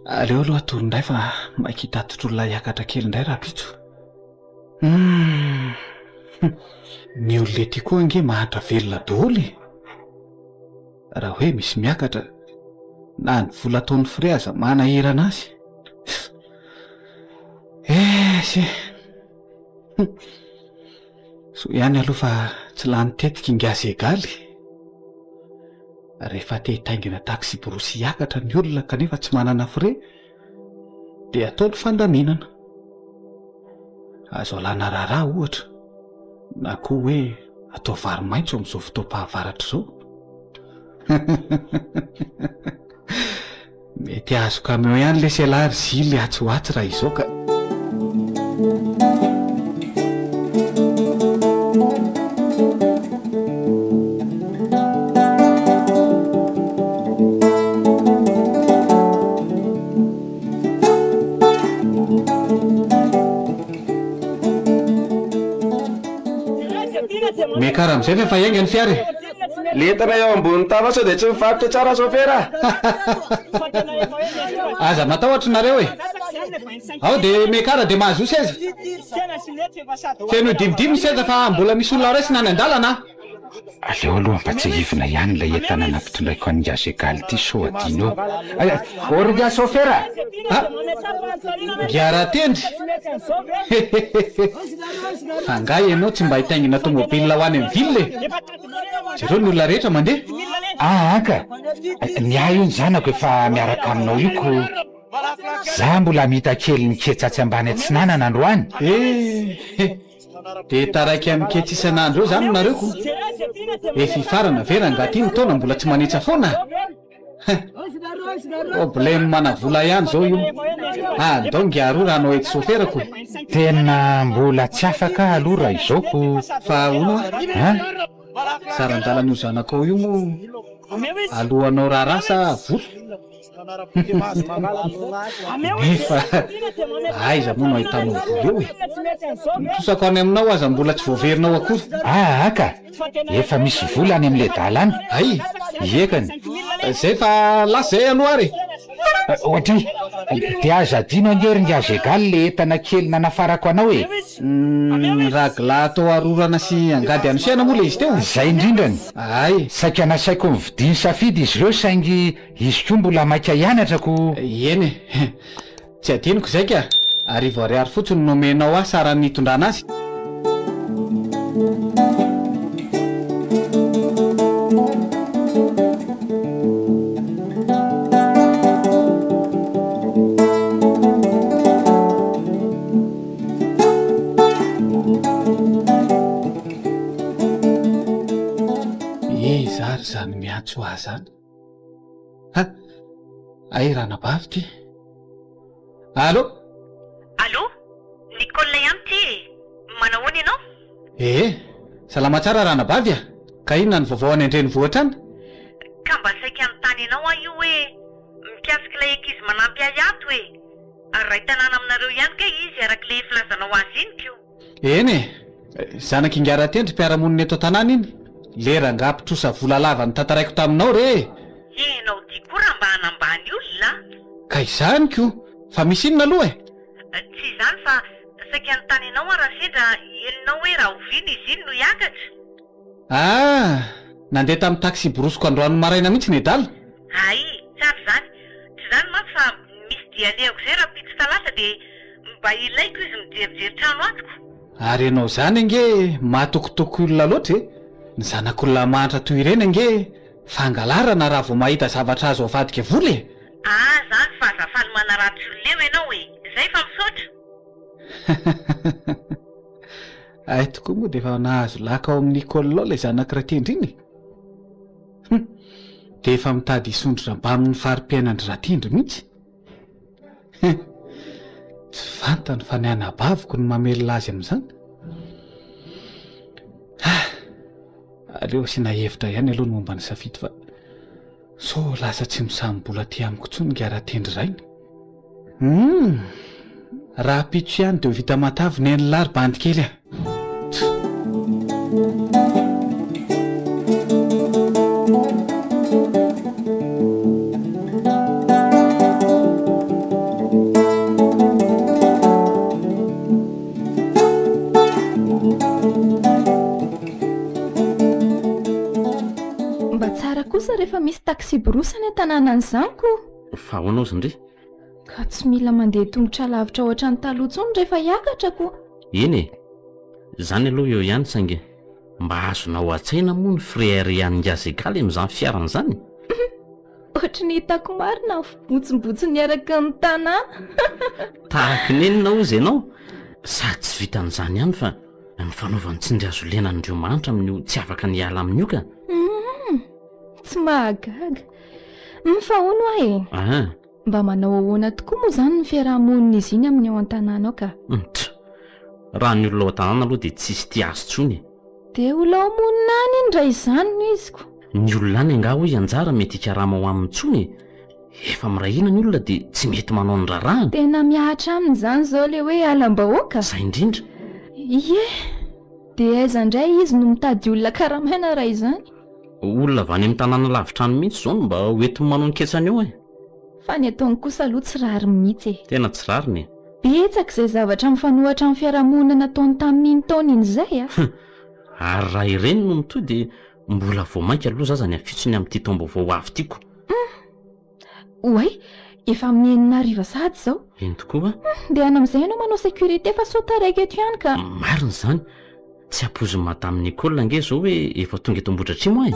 [SPEAKER 4] Aleo aloha hatory indray fa maika hitatitra olona hiakatra kely indray rahampitso. Hum. Ny olona ety koa ange mahantra velona daholo e. Raha hoe misy miakatra, na ny vola ataon'ny frais aza manahirana azy. Esy e! Soa ihany aloha fa tsy lany tetika ingahy Segaly. Rehefa te hitaingina taksiborosy hiakatra ny olona kanefa tsy manana frais dia atao ny fandaminana. Azo alana raharaha ohatra na koa hoe atao vary maitso amin'izao fotoam-pahavaratra izao. Mety hahazo camion ihany lesy ialahy ry Zily atsy ho atsy raha izao ka. Miakara amin'izay fa efa hiainga ny fiara e!
[SPEAKER 8] Le entana eo ambony tava sao dia tsy mivarotra tsara sôfera
[SPEAKER 4] a! Aza matahotra nareo e! Ao dia miakara dia mahazoa seza! Fenoy dimidimy ny seza fa mbola misy olona raisina any an-dalana a!
[SPEAKER 7] Aleo aloha ampatsiahivina ihany ilay entana nampitondraiko an'i Ingahy Segaly ity sao adino eo. Ay, ô ry ingahy sôfera
[SPEAKER 4] a! Ingahy Ratendry! Hehehehe! Fa angaha ianao tsy mba hitaingina tomobile ho any amin'ny ville e? Jereo ny olona rehetra mandeha.
[SPEAKER 7] Aa ka! Ny ahy io ny zanako efa miaraka aminao io ko! Za mbola hamita kely ny ketsa atsy ambany atsinanana androany.
[SPEAKER 4] Ehe! Dia taraiky amin'ny ketsa isan'andro eo zany nareo ko! Efa hifarana ve rangaha ty ny taona mbola tsy manetsa foana? Problème mana vola ihany zao io. Andao ngiaroa raha anao eto sofera ko.
[SPEAKER 7] Tena mbola tsy afaka aho aloha raha izao ko.
[SPEAKER 4] Fa hono hoa?
[SPEAKER 7] An?
[SPEAKER 4] Saran-dalan'io zanakao io moa alohanao raharaha sa vola? Nefa aiza moa no ahitanao vola eo e? Ny trosako any aminao aza mbola tsy voaverinao akory.
[SPEAKER 7] Aa ka! Efa misy vola any amin'ilay dala any.
[SPEAKER 4] Hay!
[SPEAKER 7] Iekany.
[SPEAKER 4] Zay fa lasa zay aloha ary e!
[SPEAKER 7] Ohatry. Dia aza adino ange ry Ngah Jegal le entana kely nanafarako anao e!
[SPEAKER 4] Humm ragla atao arorana sy angady anosehana moa le izy teo?
[SPEAKER 7] Izay indrindrany!
[SPEAKER 4] Hay!
[SPEAKER 7] Saika nasaiko nividiany safidy izy ireo saingy izy koa mbola maika hianatra ko.
[SPEAKER 4] Eny e! Tsy adinoko izay ka! Arivo ariary fotsiny no omenao ahy saran'ny nitondrana azy. Iza ary izany miantso ahy izany? Ha! Hay ranabavy ity. Allô?
[SPEAKER 9] Allô? Nicole ihany ity e! Manahoana ianao?
[SPEAKER 4] Ee, salama tsara ranabavy a! Ka inona ny vaovao any an-drenivohitra any?
[SPEAKER 9] Ka mba saika hanontany anao aho io hoe mikasika ilay ankizy manampy ahy ato e! Ary iray tanàna aminareo ihany kay izy araka ilay filazanao azy iny ko!
[SPEAKER 4] Eny e! Zanak'ingahy Ratendry mpiara-monina eto an-tanàna iny. Le rangahy mpitrosa vola lava notantaraiko taminao re e!
[SPEAKER 9] Ianao ty koa raha mba hanambany olona a!
[SPEAKER 4] Ka izany ko! Fa misy inona aloha e?
[SPEAKER 9] Tsy izany fa saika hanontany anao aho raha sendra henonao hoe rahoviana izy iny no hiakatra?
[SPEAKER 4] Ah! Nandeha tamin'ny taxi-brousse-ko androany maraina mihitsy nedala.
[SPEAKER 9] Hay, tsara izany. Tsy izany mantsy fa misy dia alehako izay rahampitso talata dia mba ilaiko izy mijerijery trano ato ko.
[SPEAKER 4] Ary ianao izany ange matokitoky olona loatra e! Ny zanak'olona mahantra toy ireny ange fangalarana raha vao mahita zavatra azo avadika vola e!
[SPEAKER 9] Ah zany fa aza faly manaratsy olona eo ianao e! Zay fa misaotra!
[SPEAKER 4] Hay tokoa moa dia efa nahazo laka ao amin'ny Nicole ao ilay zanak'i Ratendry iny e! Hum! Dia efa mitady hisondrotra mbamin'ny fari-piainan-dry Ratendry mihitsy. Hum! Tsy fantany fa ny anabaviko no mamelona azy amin'izany. Ah! Aleo asiana hevitra ihany aloha ny momba ny safidy fa sao lasa tsy misam-bola aty amiko intsony ingahy Ratendry rainy. Humm! Rahampitso ihany dia ho vita matavy nen'lah ry bandy kely a!
[SPEAKER 5] Mba tsara kosa rehefa misy taxi-brousse any an-tanànan'izany ko!
[SPEAKER 6] Fa ahoana ozy ndry?
[SPEAKER 5] Ka tsy mila mandeha tongotra lavitra ohatran'ny taloha intsony rehefa hiakatra ko!
[SPEAKER 6] Eny e! Izany aloha eo ihany saingy mba azonao an-tsaina moa ny fireharehan'i Ngazegaly amin'izany fiarany izany?
[SPEAKER 5] Ohatry ny hitako marina ny fibotsibotsiny eraky ny tanàna!
[SPEAKER 6] Tahaky ny inona hozy ianao? Sady tsy vitan'izany ihany fa ny fanaovany tsindry hazo lena an'ireo mahantra amin'io tsy afaka ny hiala amin'io ka!
[SPEAKER 5] Humm! Tsy mahagaga. Humm fa hono hoa e!
[SPEAKER 6] Aha!
[SPEAKER 5] Mba manao ahoana tokoa moa izany ny fiaraha-monina izy iny amin'ny ao an-tanàna ao ka?
[SPEAKER 6] Ntr! Raha ny olona ao an-tanàna aloha dia tsisy tia azy intsony e!
[SPEAKER 5] Dia ho lao monina any iny raha izany no izy ko!
[SPEAKER 6] Ny olona any angaha hoy anjara mety hikarama ao aminy intsony e! Efa miray hina ny olona dia tsy mety manao ny raharahany.
[SPEAKER 5] Tena mihatra aminy izany izao ilay hoe halam-bahoaka?
[SPEAKER 6] Izay indrindra!
[SPEAKER 5] Ie! Dia aiza indray izy no mitady olona karamaina raha izany?
[SPEAKER 6] Olona avy any amin'ny tanàna lavitra any mihitsy izao no mba ho entiny manao ny ketsany eo e!
[SPEAKER 5] Fa ny ataony kosa aloha tsy rariny mihitsy e!
[SPEAKER 6] Tena tsy rariny e!
[SPEAKER 5] Betsaka izay zavatra mifanohitra amin'ny fiarahamonina nataony tamin'iny taona iny izay a!
[SPEAKER 6] Ary raha ireny no mitohy dia mbola vao mainka loza aza ny hafitsony amin'ity taom-baovao ho avy ity ko!
[SPEAKER 5] Hum! Oay! Efa amin'ny enina hariva sahady izao.
[SPEAKER 6] Eny tokoa.
[SPEAKER 5] Hum! Ndehana amin'izay ianao manao sécurité fa sao taraiky eto ihany ka.
[SPEAKER 6] Marina izany. Tsy ampoizin'i Madame Nicole ange izao hoe efa tonga eto Ambohidratrimo aho e.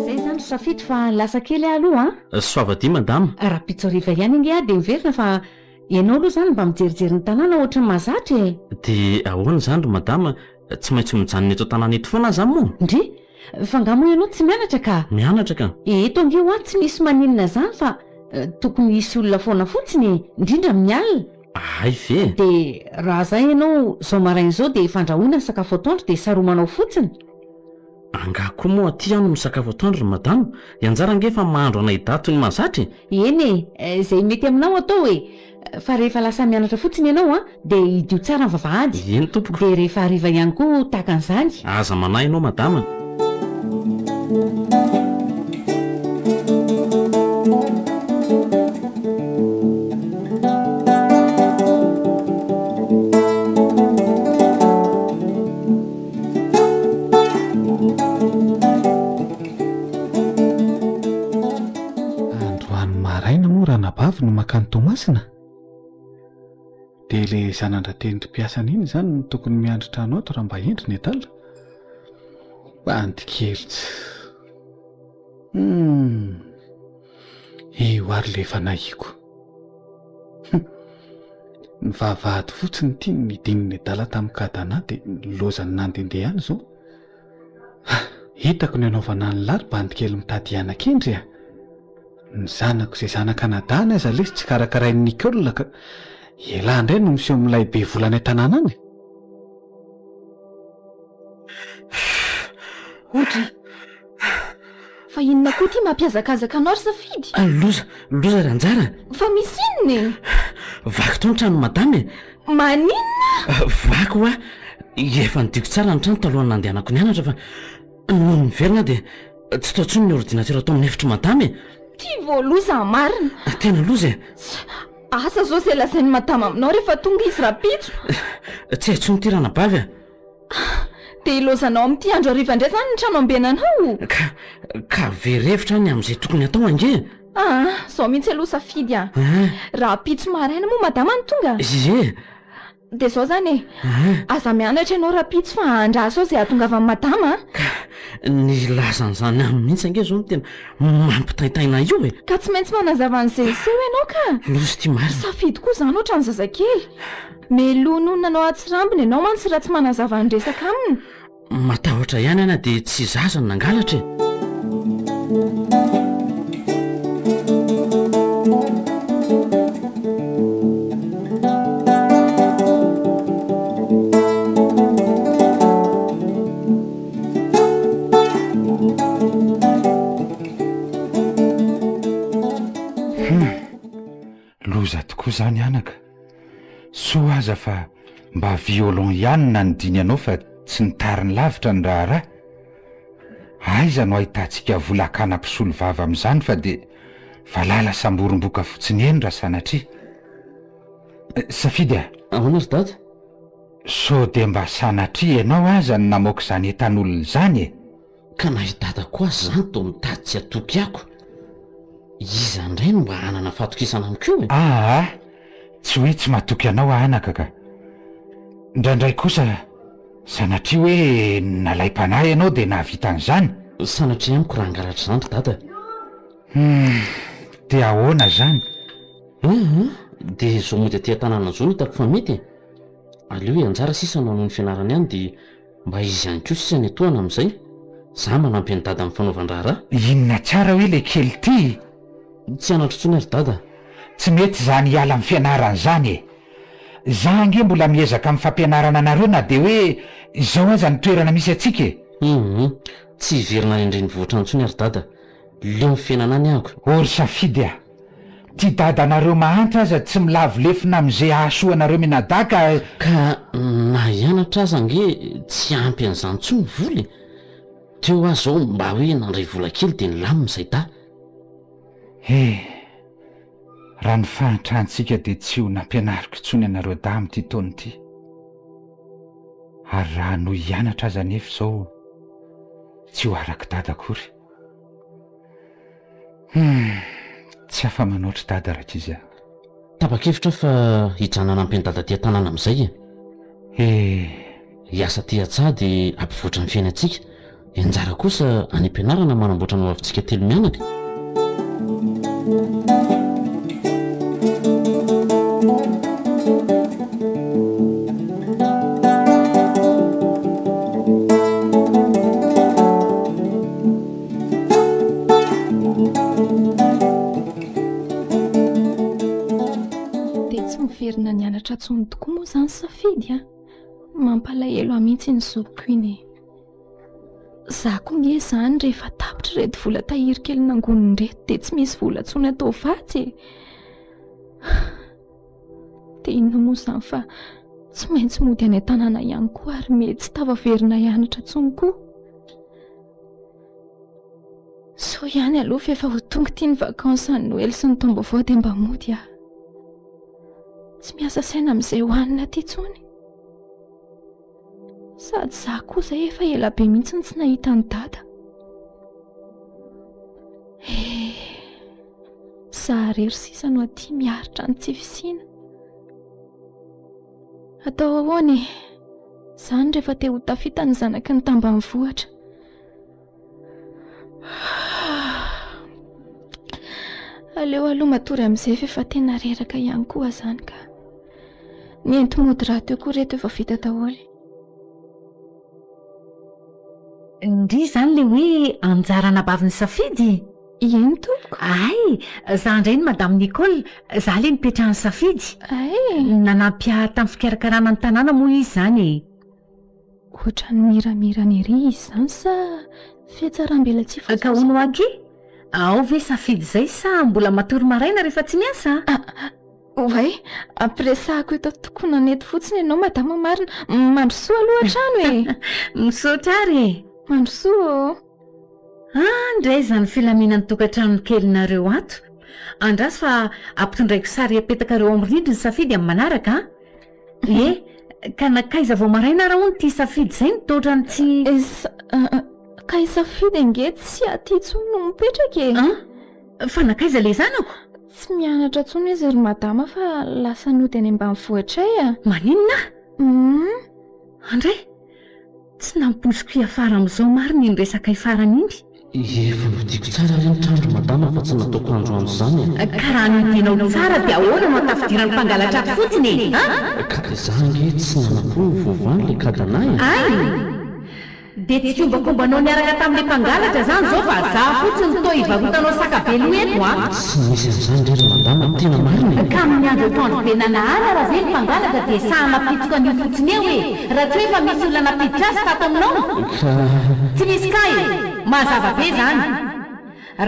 [SPEAKER 1] Zay zany ry Safidy fa lasa kely aho aloha
[SPEAKER 6] an! Soavadia madama.
[SPEAKER 1] Rahampitso hariva ihany ange aho dia miverina fa ianao aloha izany mba mijerijery ny tanàna ohatry ny mahazatra e!
[SPEAKER 6] Dia ahoana izany ry madama, tsy maintsy mijanona eto an-tanàna eto foana aho izany moa?
[SPEAKER 1] Ndry! Fa angaha moa ianao tsy mianatra ka?
[SPEAKER 6] Mianatra ka!
[SPEAKER 1] Eto ange hoa tsy misy maninona izany fa tokony hisy olona foana fotsiny e! Indrindra amin'ny alina.
[SPEAKER 6] Hay ve?
[SPEAKER 1] Dia raha zay ianao zao maraina izao dia efa andrahoina ny sakafo atoandro dia saromanao fotsiny.
[SPEAKER 6] Angaha koa moa aty aho no misakafo atoandro ry madama? I Anjara ange efa mahandro anay dahy toy ny mahazatra
[SPEAKER 1] e! Eny e, izay mety aminao atao e! Fa rehefa lasa mianatra fotsiny ianao an, dia hidio tsara ny vavahady.
[SPEAKER 6] Eny tompoko.
[SPEAKER 1] Dia rehefa hariva ihany koa tahaka an'izany.
[SPEAKER 6] Aza manahy ianao madama.
[SPEAKER 4] Androany maraina moa ranabavy no mankany Toamasina? Dia ilay zanan-dRatendry mpiasany iny izany no tokony miandry trano ato raha mba hendry ny adala? Bandy kely tsy. Hum. Io ary ilay efa nahiko. Hum. Ny vavahady fotsiny ity no nidininy adala tamin'ny cadenas dia nilaozany nandehandeha any izao. Ha! Hitako ny hanaovana an'lah ry bandy kely mitady hiana-kendry a! Ny zanako izay zanak'anadahiny aza lesy tsy karakarain'i Nicole ka elah indray no miseho milay be vola any an-tanàna any.
[SPEAKER 5] Odry! Fa inona koa ity mampihazakazaka anao ry Safidy?
[SPEAKER 6] Loza, loza ry Anjara!
[SPEAKER 5] Fa misy inona e?
[SPEAKER 6] Vaky tao ny tranon'i Madama e!
[SPEAKER 5] Maninona?
[SPEAKER 6] Vaky hoa! Efa nodiako tsara ny trano talohan'ny nandehanako nianatra fa nony niverina aho dia tsy tao intsony ny ordinateur tao amin'ny efitr'i Madama e!
[SPEAKER 5] Ty vao loza marina!
[SPEAKER 6] Tena loza e!
[SPEAKER 5] Asa izao izay lazain'i Madama aminao rehefa tonga izy rahampitso!
[SPEAKER 6] Tsy hay intsony ity ranabavy a!
[SPEAKER 5] Dia ilaozanao amin'ity andro hariva indray izany ny trano ambenanao?
[SPEAKER 6] Ka, ka very hevitra aho ny amin'izay tokony hatao ange e!
[SPEAKER 5] Aa, izao mihitsy aloha Safidy a! Rahampitso maraina moa madama no tonga?
[SPEAKER 6] Ie!
[SPEAKER 5] Dia izao izany e, aza mianatra ianao rahampitso fa andraso ao izay hahatongavan'i madama a!
[SPEAKER 6] Ka, ny hilaza an'izany aminy mihitsy ange izao no tena mampitaintaina ahy io e!
[SPEAKER 5] Ka tsy maintsy manazava an'izay hiseho ianao ka!
[SPEAKER 6] Loza ity marina!
[SPEAKER 5] Safidy koa izany ohatran'ny zazakely! Meloa noho ny nanao atsirambina ianao mantsy raha tsy manazava ny resaka aminy.
[SPEAKER 6] Matahotra ihany aho na dia tsy zaza no nangalatra e.
[SPEAKER 7] Hum! Loza tokoa izany anaka. Soa aza fa mba violon ihany no nanidiny anao fa tsy nitariny lavitra ny raharaha. Aiza no ahitantsika vola hakana mpisolo vava amin'izany fa dia valala samborim-boka fotsiny eny raha sanatria. Safidy a!
[SPEAKER 6] Ahoana ry dada?
[SPEAKER 7] Sao dia mba sanatria ianao aza no namoaka izany entan'olona izany e?
[SPEAKER 6] Ka na i dada koa aza izany toa mitady tsy hatoky ako. Iza indray no mba hanana fahatokisana amiko io e?
[SPEAKER 7] Aa! Tsy hoe tsy matoky anao aho anaka ka. Indraindray kosa sanatria hoe nalaim-panahy ianao dia nahavita an'izany.
[SPEAKER 6] Sanatria amiko raha hangalatra izany ry dada.
[SPEAKER 7] Hum! Dia ahoana izany?
[SPEAKER 6] Hum! Dia izao mody aty an-tanàna izao no hitako fa mety e. Aleo i Anjara sisa no hanohy ny fianarany any dia Mba izy ihany koa sisa ny etoana amin'izay, za manampy an'i dada amin'ny fanaovan-draharaha.
[SPEAKER 7] Inona tsara hoe le kely ty?
[SPEAKER 6] Tsy hianatra intsony ary dada.
[SPEAKER 7] Tsy mety izany hiala amin'ny fianarana izany e! Za ange mbola miezaka amin'ny fampianarana anareo na dia hoe izao aza ny toerana misy antsika e!
[SPEAKER 6] Hum, tsy hiverina any an-drenivohitra intsony ary dada. Leo ny fiainana any ahako.
[SPEAKER 7] Ô ry Safidy a! Ty dadanareo mahantra aza tsy milavo lefona amze hahasoa anareo mianadahy ka.
[SPEAKER 6] Ka na hianatra aza ange tsy ampy an'izany intsony ny vola e! Teo aho zao mba hoe nandray vola kely dia nilamina izay dahy.
[SPEAKER 7] He! Raha ny fahantrantsika dia tsy ho nampianariko intsony anareo dahy amin'ity taona ity. Ary raha hanohy hianatra aza anefa izao tsy ho arak'i dada akory. Humm, tsy afa-manoatra dada rankizy a.
[SPEAKER 6] Tapa-kevitra aho fa hijanona hanampy an'i dada aty an-tanàna amin'izay e.
[SPEAKER 7] He.
[SPEAKER 6] Hiasa aty an-tsaha dia hampivoatra ny fiainantsika. I Anjara kosa any am-pianarana manamboatra ny hoavintsika telo mianaka.
[SPEAKER 5] Dia tsy miverina nianatra intsony tokoa moa izany Safidy a! Mampalahelo ahy mihitsy iny zokiko iny e! Za koa nge zany rehefa tapitra ireto vola tahiry kely nangonina ireto dia tsy misy vola intsony atao vatsy e. Dia inona moa izany fa tsy maintsy mody any an-tanàna ihany koa ary mety tsy tafaverina hianatra intsony koa. Soa ihany aloha fa efa ho tonga ity ny vacances ny Noely sy ny taom-baovao dia mba mody aho. Tsy miasa saina amin'izay hohanina aty intsony. Sady izaho koa izay efa ela be mihitsy no tsy nahita an'i Dada. Eh, izaho irery sisa no aty miaritra ny tsy fisiana. Atao ahoana e? Izany rehefa te ho tafita ny zanaky ny tambanivohitra. Aleo aloha matory amin'izay fa efa tena reraka ihany koa izany ka. Ny enti-mody rahateo koa reto efa vita daholo.
[SPEAKER 1] Ndry izany le hoe anjara anabavin'i Safidy?
[SPEAKER 5] Eny tompoko.
[SPEAKER 1] Hay, za indray ny Madame Nicole, za le nipetrahan'i Safidy.
[SPEAKER 5] Hay.
[SPEAKER 1] Nanampy ahy tamin'ny fikarakarana ny tanàna moa izy izany e.
[SPEAKER 5] Ohatran'ny miramirana ery izy izany sa fihatsaram-belatsihy fotsiny?
[SPEAKER 1] Ka hono aky, ao ve Safidy izay sa mbola matory maraina rehefa tsy miasa?
[SPEAKER 5] Oay, ampiresahako eto an-tokonana eto fotsiny ianao madama marina. Mandrosoa aloha hatrany e!
[SPEAKER 1] Misaotra ary e!
[SPEAKER 5] Mandrosoa ô!
[SPEAKER 1] Any indray izany filaminan'ny tokantrano kelinareo ato. Andraso fa ampitondraiko sary apetakareo ao amin'ny rindrina Safidy amin'ny manaraka an! Ie, ka nankaiza vao maraina ara hono ity Safidy izay no toa ohatran'ny tsy.
[SPEAKER 5] Ka i Safidy ange tsy aty intsony no mipetraka e!
[SPEAKER 1] An! Fa nankaiza ilay zanako?
[SPEAKER 5] Tsy mianatra intsony izy ry madama fa lasa nody any ambanivohitray a!
[SPEAKER 1] Maninona?
[SPEAKER 5] Hum!
[SPEAKER 1] Andray! Tsy nampoiziko hiafara amin'izao marina iny resakay farany iny.
[SPEAKER 6] Efa nodiako tsara re ny trano ry madama fa tsy nataoko androandro izany e!
[SPEAKER 1] Ka raha nodianao tsara dia ahoana no ahatafidiran'ny mpangalatra ato fotsiny e? An?
[SPEAKER 6] Ka izaho ange tsy nanam-po ny voavany ilay kadana e!
[SPEAKER 1] Ay! Dia tsy kombakombanao niaraka tamin'ilay mpangalatra zany zao fa za fotsiny toa hivarotanao saka be loha eto a!
[SPEAKER 6] Tsy nisy an'izany re ry madama, tena marina e!
[SPEAKER 1] Ka amin'ny andro atoandro be nanahary ara ve ny mpangalatra dia sahy nampitsoka an'io fotsiny eo e! Raha tsy hoe efa misy olona nampiditra azy tato aminao?
[SPEAKER 6] Ka.
[SPEAKER 1] Tsy misy ka e! Mazava be zany!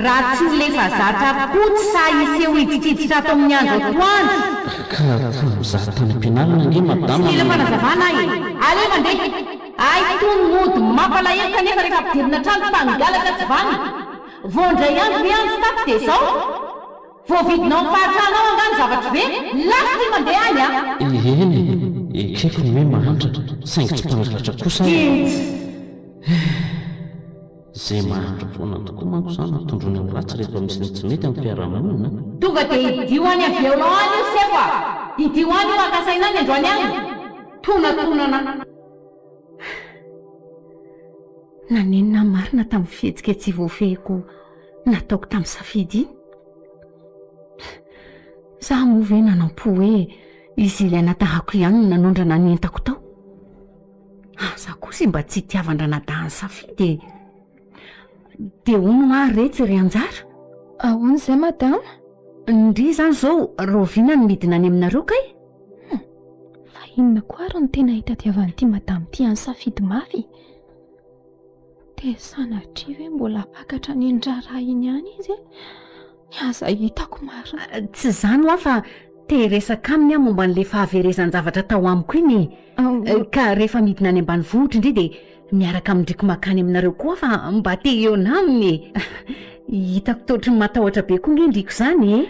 [SPEAKER 1] Raha tsy olona efa zatra koa tsy sahy hiseho hidikiditra ato amin'ny andro atoandro.
[SPEAKER 6] Ka tamin'izaho tany am-pianarana ange madama
[SPEAKER 1] Tsy mila
[SPEAKER 6] no.
[SPEAKER 1] fanazavana ahy e! Aleo mandeha! Hay tony mody mampalahelo kanefa rehefa ampidirina an-trano mpangalatra tsy vanona. Vao indray andro ve any tsy tato dia izao? Voavidinao amin'ny fahatranao angaha ny zavatro be? Lafo ity mandeha any a!
[SPEAKER 6] Eny e, ekeko ny hoe mahantra saingy tsy mpangalatra kosa aho e!
[SPEAKER 1] Intsy!
[SPEAKER 6] Izay mahantra foana tokoa manko izany no tondroina ho ratsy rehefa misy ny tsy mety amin'ny fiarahamonina.
[SPEAKER 1] Tonga dia idio any avy eo nao any io sefo a! Idio any io haka saina any androany alina! Tonatonana. Nanenina aho marina tamin'ny fihetsika tsy voafehiko nataoko tamin'i Safidy iny. Za moa ve nanam-po hoe izy ilay natahako ihany no nanondrana ny entako tao? Aza kosa mba tsy itiavan-dranadahin'i Safidy e! Dia hono hoa retsy ry Anjara?
[SPEAKER 5] Ahoana izay madama?
[SPEAKER 1] Ndry izany izao rahoviana no midina any aminareo kay?
[SPEAKER 5] Hum! Fa inona koa ary no tena itadiavan'ity madama ity an'i Safidy mafy? Dia sanatria ve mbola hampakatra an'iny raharaha iny ihany izy e? Ny aza hitako marina.
[SPEAKER 1] Tsy izany hoa fa te hiresaka aminy aho momba an'ilay fahaverezan-javatra tao amiko iny e. Ka rehefa midina any ambanivohitra indry dia miaraka amin-driko mankany aminareo koa aho fa mba te hihaona aminy e. Hitako toa ohatry ny matahotra be koa nge ndriko izany e.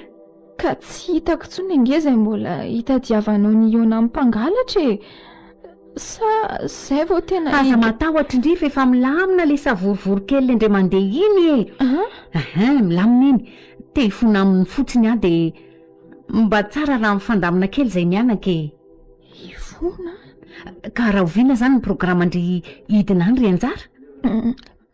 [SPEAKER 5] Ka tsy hitako intsony ange izay mbola hitadiavanao ny hihaona amin'ny mpangalatra e! Sa izay vao tena
[SPEAKER 1] Aza matahotra indry fa efa milamina ilay savorovoro kely ilay indray mandeha iny e! Ahin, milamina iny. Te hifona aminy fotsiny aho dia mba tsara raha mifandamina kely izay mianaka e!
[SPEAKER 5] Hifona?
[SPEAKER 1] Ka rahoviana izany ny programan-dry hidina any ry Anjara?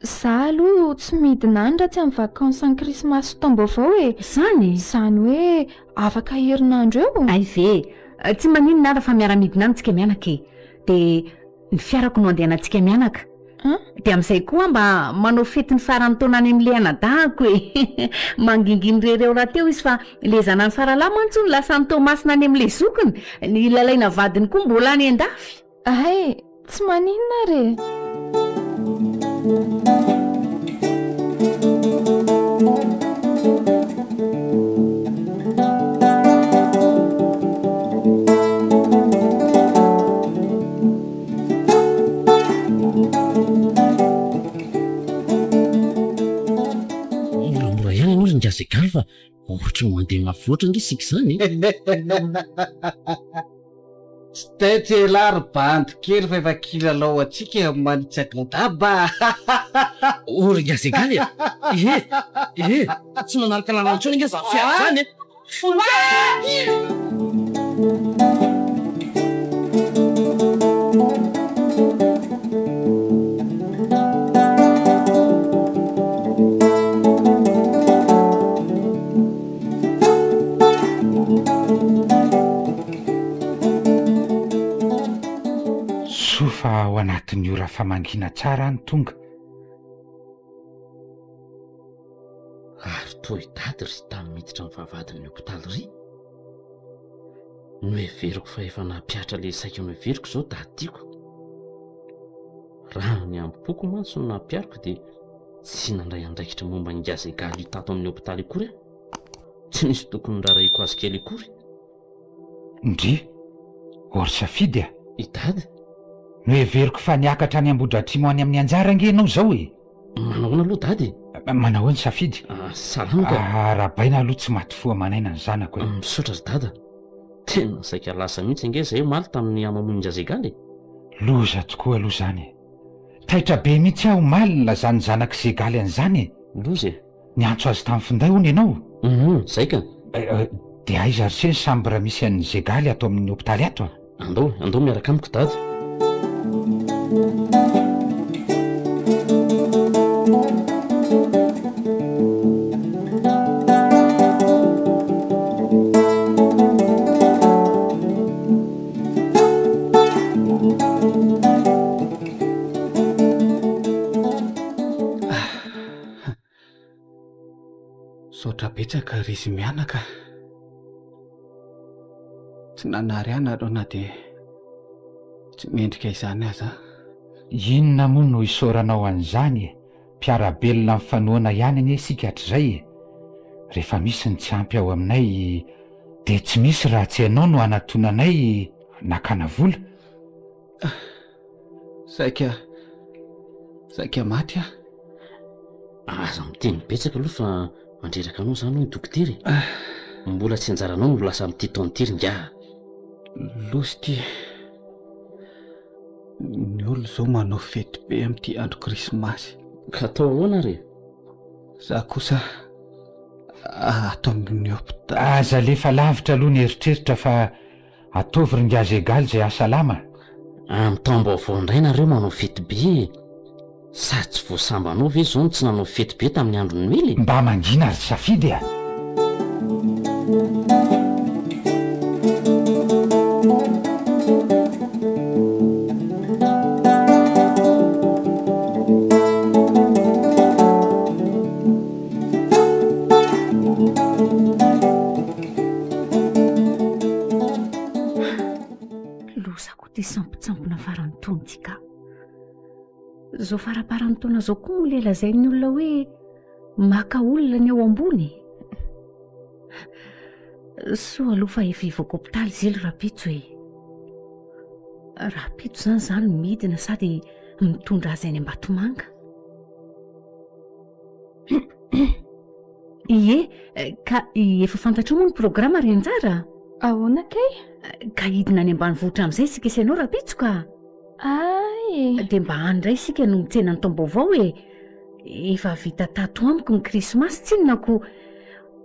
[SPEAKER 5] Za aloha tsy midina any raha tsy amin'ny vacances ny krismasy sy taom-baovao e!
[SPEAKER 1] Zany?
[SPEAKER 5] Izany hoe afaka herinandro eo?
[SPEAKER 1] Hay ve! Tsy maninona ara fa miara-midina any tsika mianaka e! Dia ny fiarako no andehanantsika mianaka. Dia amin'izay koa aho mba manao fetin'ny faran'ny taona any amin'ilay anadahiko e! Mangingina irery ao rahateo izy fa ilay zanany faralahy mantsy hono lasa any Toamasina any amin'ilay zokiny, ny Lalaina vadiny koa mbola any an-dafy.
[SPEAKER 5] Hay, tsy maninona ary e!
[SPEAKER 6] Moramora ihany ianao ry Ingahy Segaly fa ohatry ny mandeha mafy loatra ange isika izany e!
[SPEAKER 4] Tsy taitra elah ry bandy kely fa efa kilalao antsika e manitsaka daba a!
[SPEAKER 6] O ry Ingahy Segaly a! Ie! Ie! Tsy manaraka lalana intsony ange izany fiara izany e!
[SPEAKER 7] Soa fa ao anatin'ny ora famangiana tsara aho no tonga.
[SPEAKER 6] Ary toa i Dada ry tany miditra ny vavahadin'ny hopitaly ry? Noheveriko fa efa nampihatra ilay saika noheveriko izao Dada tiako. Raha ny am-poko mantsy no nampihariko dia tsy nandray andraikitra momba an'i Gazegaly io tato amin'ny hopitaly akory aho. Tsy nisy tokony norarahiko azy kely akory.
[SPEAKER 7] Ndry! Or safidy a!
[SPEAKER 6] I Dada?
[SPEAKER 7] Noheveriko fa niakatra any Ambohidratrimo any amin'ny anjara ange ianao izao e!
[SPEAKER 6] Manahoana aloha Dada e?
[SPEAKER 7] Manahoana Safidy?
[SPEAKER 6] Salama ka!
[SPEAKER 7] Arahabaina aloha tsy maty fo aman'aina ny zanako e!
[SPEAKER 6] Misaotra ry Dada. Tena saika lasa mihitsy ange izay omaly tamin'ny hamamoan'i Ngazegaly e!
[SPEAKER 7] Loza tokoa aloha izany e! Taitra be mihitsy aho omaly nilazan'ny zanak'i Zegaly an'izany e!
[SPEAKER 6] Loza e!
[SPEAKER 7] Niantso azy tamin'ny finday hono ianao?
[SPEAKER 6] Hum, zay ka!
[SPEAKER 7] Dia aiza ry se ny chambre misy an'i Zegaly ato amin'ny hopitaly ato a?
[SPEAKER 6] Andao, andao miaraka amiko Dada.
[SPEAKER 4] Misaotra betsaka ry izy mianaka a! Tsy nanary ahy nareo na dia tsy mendrika izany aza aho.
[SPEAKER 7] Inona moa no isaoranao an'izany e! Mpiara-belona mifanohana ihany anie isika hatrizay e! Rehefa misy ny tsy ampy ao aminay dia tsy misy raha tsy ianao no anatonanay nakana vola.
[SPEAKER 4] Saika, saika maty aho.
[SPEAKER 6] Aza miteny betsaka aloha fa mandreraka anao izany hoy ny dokotera e. Mbola tsy anjaranao no lasa amin'ity taona ity ry ingahy a.
[SPEAKER 4] Loza ity. Ny olona izao manao fety be amin'ity andro krismasy.
[SPEAKER 6] Ka atao ahoana ary e?
[SPEAKER 4] Za kosa ato amin'ny hopitaly.
[SPEAKER 7] Aza alefa lavitra aloha ny eritreritra fa Ataovy ry ngah Zegaly izay hahasalama a!
[SPEAKER 6] Amin'ny taom-baovao indray nareo manao fety be e! Sady tsy vao sambanao ve izao no tsy nanao fety be tamin'ny andron'ny Noely e?
[SPEAKER 7] Mba mangina ry Safidy a!
[SPEAKER 1] Loza koa ity sampontsampona faran'ny taona ity ka. Izao faramparan'ny taona izao koa moa ilay lazain'ny olona hoe maka olona ny ao ambony e. Soa aloha fa efa hivoaka hopitaly Zily rahampitso e. Rahampitso izany izaho no midina sady mitondra azy any Ambatomanga. Ie, ka efa fantatrao moa ny programa ry Anjara?
[SPEAKER 5] Ahoana kay?
[SPEAKER 1] Ka hidina any ambanivohitra amin'izay isika sy ianao rahampitso ka!
[SPEAKER 5] Ay!
[SPEAKER 1] Dia mba any indray isika no mitsena ny taom-baovao e! Efa vita tato amiko ny krismasy tsinona ko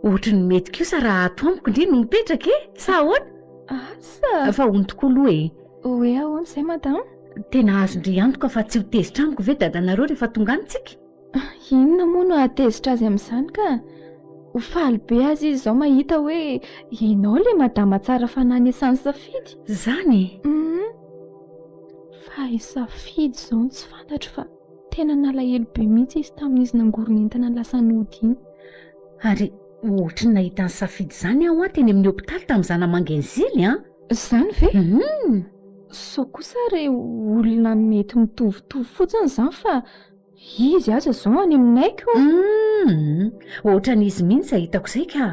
[SPEAKER 1] ohatry ny mety kosa raha ato amiko ndry no mipetraka e! Sa ahoana?
[SPEAKER 5] Asa!
[SPEAKER 1] Fa hono tokoa aloha e!
[SPEAKER 5] Hoe ahoana izay madama?
[SPEAKER 1] Tena azon-dry antoka fa tsy ho tezitra amiko ve dadanareo rehefa tonga any tsika?
[SPEAKER 5] Inona moa no hahatezitra azy amin'izany ka? Ho faly be aza izy izao mahita hoe ianao ilay madama tsara fanahy niasan'i Safidy.
[SPEAKER 1] Izany e?
[SPEAKER 5] Hum. Fa i Safidy izao no tsy fantatro fa tena nalahelo be mihitsy izy tamin'izy nangorona entana lasa nody iny.
[SPEAKER 1] Ary ohatry ny nahita an'i Safidy izany aho an teny amin'ny hopitaly tamin'izaho namangy an'i Zily an!
[SPEAKER 5] Izany ve?
[SPEAKER 1] Hum.
[SPEAKER 5] Sao kosa re olona mety mitovitovy fotsiny izany fa. Izy aza izao any aminay ko.
[SPEAKER 1] Humm! Ohatran'izy mihitsy izay hitako izay ka!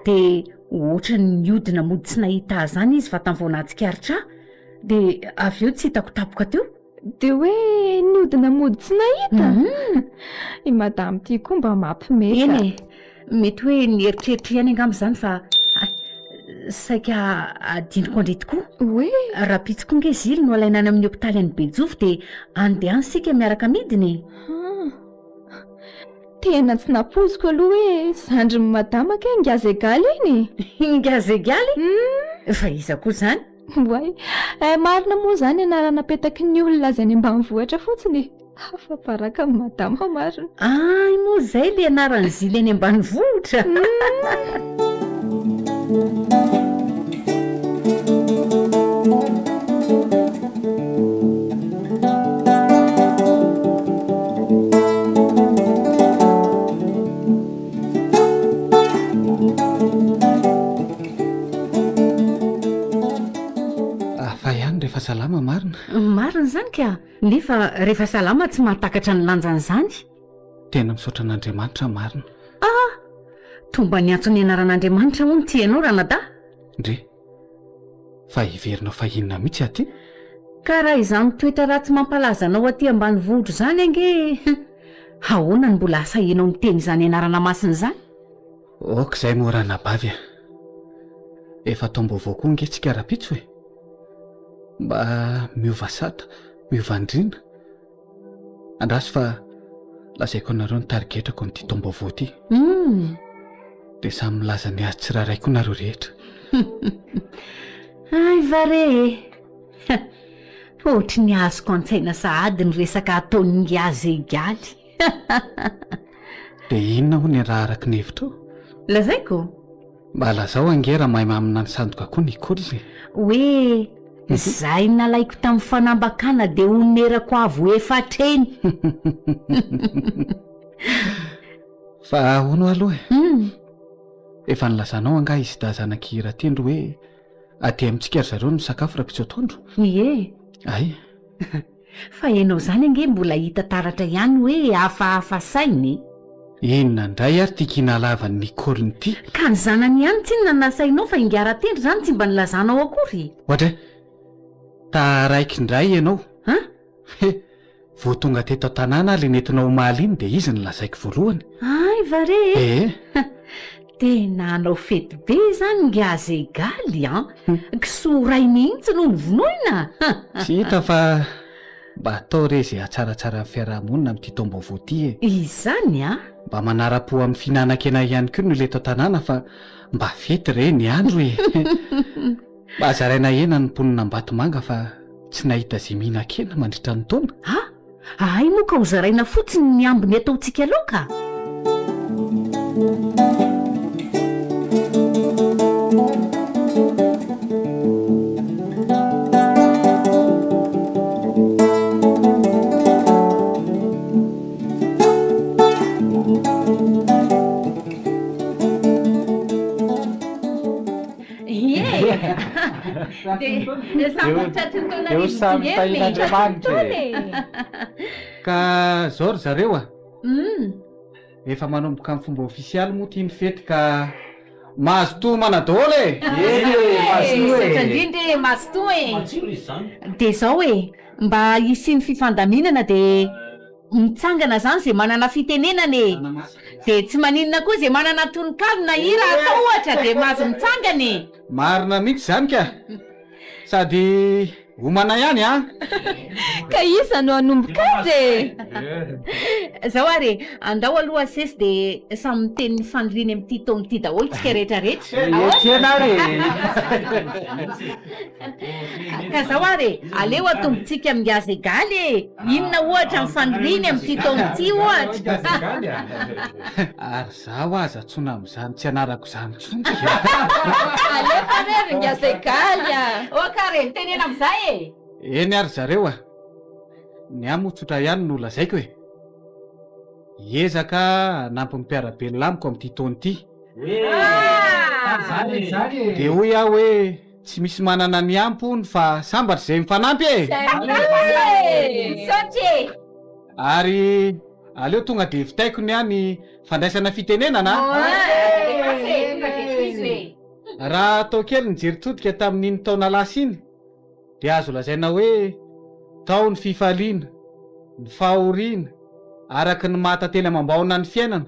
[SPEAKER 1] Dia ohatran'ny nihodina mody tsy nahita ahy izany izy vantany vao nahatsikaritra ahy. Dia avy eo tsy hitako tampoka teo.
[SPEAKER 5] Dia hoe nihodina mody tsy nahita? I madame ity koa mba mampime ka.
[SPEAKER 1] Eny e! Mety hoe nieritreritra ihany angamba izany fa hay, saika adinoko andry tokoa.
[SPEAKER 5] Hoe?
[SPEAKER 1] Rahampitso koa nge Zily no alaina any amin'ny hopitaly any Bejofo dia any dia any isika miaraka midina e!
[SPEAKER 5] Hum. Tena tsy nampoiziko aloha hoe zandrin'i madama kay Ingazegaly iny e!
[SPEAKER 1] Ingazegaly? Fa iza koa izany?
[SPEAKER 5] Oay! Eh, marina moa izany anarana apetaky ny olona azy any ambanivohitra fotsiny e! Afa-baraka amin'i madama marina.
[SPEAKER 1] Ay moa izay le anaran'i Zily any ambanivohitra?
[SPEAKER 4] Hafa ihany rehefa salama marina.
[SPEAKER 1] Marina izany ka! Nefa rehefa salama tsy mahatakatra ny lanjan'izany.
[SPEAKER 4] Tena misaotra an'Andriamanitra marina.
[SPEAKER 1] Ah! Toa mba niantso ny anaran'Andriamanitra hono ity ianao ranadahy?
[SPEAKER 4] Ndry! Fa heverinao fa inona mihitsy aty?
[SPEAKER 1] Ka raha izany toetra ratsy mampalaza anao aty ambanivohitra izany ange ahoana no mbola asahianao miteny izany anarana masina izany?
[SPEAKER 4] Ok izay moa ranabavy a! Efa taom-baovao koa ange tsika rahampitso e! Mba miova sata, miova andriana. Andraso fa lazaiko anareo ny tarigetrako amin'ity taom-baovao ity.
[SPEAKER 1] Humm!
[SPEAKER 4] Dia samy milaza ny azy tsirairay koa nareo rehetra.
[SPEAKER 1] Hay va re e! Ohatry ny azoko an-tsaina sahady ny resaka ataon'ingahy Zegaly.
[SPEAKER 4] Dia inona hono ny raha araka ny hevitrao?
[SPEAKER 1] Lazaiko?
[SPEAKER 4] Mba lazao ange raha mahay maminany sandoka koa Nicole e!
[SPEAKER 1] Hoe izay nalaiko tamin'ny fanambakana dia honerako avo efatra eny!
[SPEAKER 4] Fa hono aloha e! Efa nilazanao angaha i Sida zanak'i Ratendro hoe aty amintsika ry zareo no misakafo rahampitso atoandro?
[SPEAKER 1] Ie!
[SPEAKER 4] Ay!
[SPEAKER 1] Fa ianao izany ange mbola hita taratra ihany hoe hafahafa saina e!
[SPEAKER 4] Inona indray ary ity kiana lavan'i Nicole ity?
[SPEAKER 1] Ka ny zanany ihany tsinona no nasainao fa ingahy Ratendro izany tsy mba nilazanao akory e!
[SPEAKER 4] Ohatra e! Taraiky indray ianao!
[SPEAKER 1] An?
[SPEAKER 4] He! Vao tonga teto an-tanàna aho ilay nentinao omaly iny dia izy no lazaiko voalohany.
[SPEAKER 1] Hay va re e!
[SPEAKER 4] Ee!
[SPEAKER 1] Tena hanao fety be izany ingahy Zegaly an! Kisoa iray mihitsy no novonoina!
[SPEAKER 4] Tsy hita fa mba atao re izay hahatsaratsara ny fiaraha-monina amin'ity taom-baovao ity e!
[SPEAKER 1] Izany an!
[SPEAKER 4] Mba manara-po amin'ny fihinanan-kena ihany koa ny olona eto an-tanàna fa mba fety re ny andro e! Mba zaraina hena ny mponin'Ambatomanga fa tsy nahita izay mihinan-kena mandritra ny taona.
[SPEAKER 1] A! Ahay moa ka ho zaraina fotsiny ny ambiny ataontsika laoka? Dia samy ho tratry ny taona
[SPEAKER 7] Dia ho samy
[SPEAKER 1] rivo-dimy e.
[SPEAKER 7] tahin'Andriamanitra e.
[SPEAKER 4] Ka zao ry zareo a!
[SPEAKER 1] Hum.
[SPEAKER 4] Efa manomboka amin'ny fomba ofisialy moa ity ny fety ka mazotoa homana daholo e!
[SPEAKER 7] Eny e, mazotoa e!
[SPEAKER 1] Misaotra indrindra e, mazotoa e!
[SPEAKER 6] Matsiro izy izany.
[SPEAKER 1] Dia izao e, mba hisian'ny fifandaminana dia Mitsangana zany ze manana fitenenana e! De tsy maninona koa ze manana tononkalo na hira atao ohatra de mahazo mitsangana e!
[SPEAKER 4] Marina mihitsy zany ka! Sady homana ihany an!
[SPEAKER 5] Ka iza no hanomboka azy e?
[SPEAKER 1] Zao ary e, andao aloha asesy de samy miteny ny faniriany amin'ity taona ity daholo tsika rehetra rehetra.
[SPEAKER 7] Ekena ary e!
[SPEAKER 1] Ka zao ary e, aleo atombontsika amin'ny gaz egaly e! Inona ohatra ny faniriany amin'ity taona ity ohatra?
[SPEAKER 4] Ary zaho aza antsoina amin'izany tsy anarako izany intsony ka!
[SPEAKER 5] Alefa re ry gaz egaly a!
[SPEAKER 1] Ok ary e, mitenena amin'izay e!
[SPEAKER 4] Eny ary zareo a! Ny ahy moa tsotra ihany no lazaiko e! Hiezaka hanampy ny mpiara-belona amiko amin'ity taona ity. Dia hoy aho hoe tsy misy manana ny ampy hono fa sambatra izay mifanampy e!
[SPEAKER 5] Zay mihitsy e! Misaotra e!
[SPEAKER 4] Ary aleo tonga dia vitaiko ny ahy ny fandraisana fitenenana a! Raha atao kely ny jery todika tamin'iny taona lasa iny dia azo lazaina hoe tao ny fifaliana, ny fahoriana, araka ny maha tantely amam-baona ny fiainana.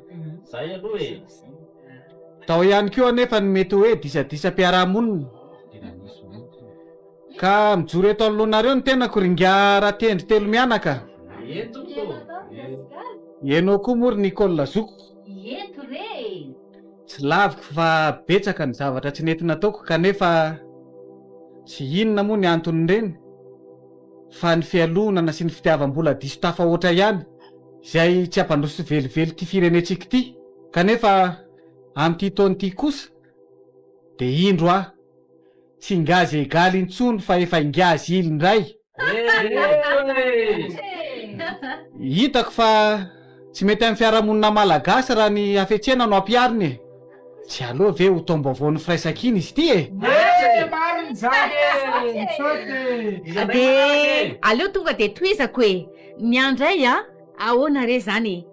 [SPEAKER 6] Zay aloha e!
[SPEAKER 4] Tao ihany koa anefa ny mety hoe disadisam-piarahamonina. Ka mijoro eto anoloanareo ny tenako ry ingahy Ratendry telo mianaka. Ianao koa moa ry Nicole zokiko.
[SPEAKER 1] Eto re e!
[SPEAKER 4] Tsy laviko fa betsaka ny zavatra tsy nety nataoko kanefa tsy inona moa ny anton'ireny fa ny fialonana sy ny fitiavam-bola diso tafahoatra ihany izay tsy hampandroso velively ity firenentsika ity kanefa amin'ity taona ity kosa dia indro aho Tsy ingazy egaly intsony fa efa ingazy ily indray. Hitako fa tsy mety amin'ny fiarahamonina malagasy raha ny hafetsena no ampiharina e! Tsy aleo ve ho taom-baovaon'ny firaisankina izy ity e?
[SPEAKER 1] Dia aleo tonga dia tohizako e! Ny ahy indray a! Ahoana re izany e?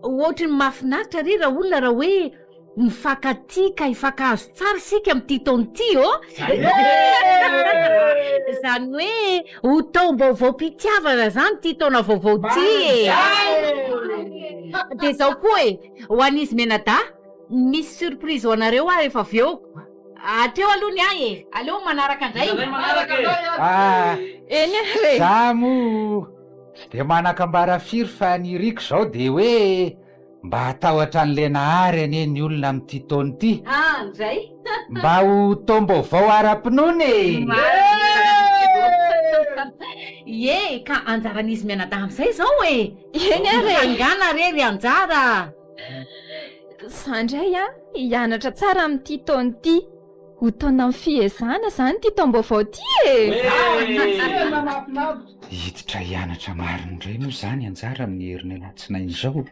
[SPEAKER 1] Ohatry ny mahafinaritra re raolona raha hoe Mifankatia ka hifankahazo tsara isika amin'ity taona ity ô! Izany hoe ho taom-baovaom-pitiavana izany ity taona vaovao ity e! Dia izao koa e, ho an'izy mianadahy, misy surprise ho anareo aho rehefa avy eo. Hatreo aloha ny ahy e! Aleo manaraka indray!
[SPEAKER 7] Ah,
[SPEAKER 5] Eny ary e!
[SPEAKER 7] Za moa tsy dia manan-kambara firy fa ny iriko izao dia hoe Mba hatahotra an'ilay Nahary anie ny olona amin'ity taona ity.
[SPEAKER 1] Ah ndray!
[SPEAKER 7] Mba ho taom-baovao ara-pinoana e!
[SPEAKER 1] Ie, ka anjaran'izy mianadahy amin'izay izao e!
[SPEAKER 5] Eny ary e!
[SPEAKER 1] Mitsangàna re ry Anjara a!
[SPEAKER 5] Za ndray an, hianatra tsara amin'ity taona ity. Ho taonan'ny fiezahana izany ity taom-baovao ity e!
[SPEAKER 7] Hiditra hianatra marina indray moa izany Anjara amin'ny herin'ny alatsinainy izao.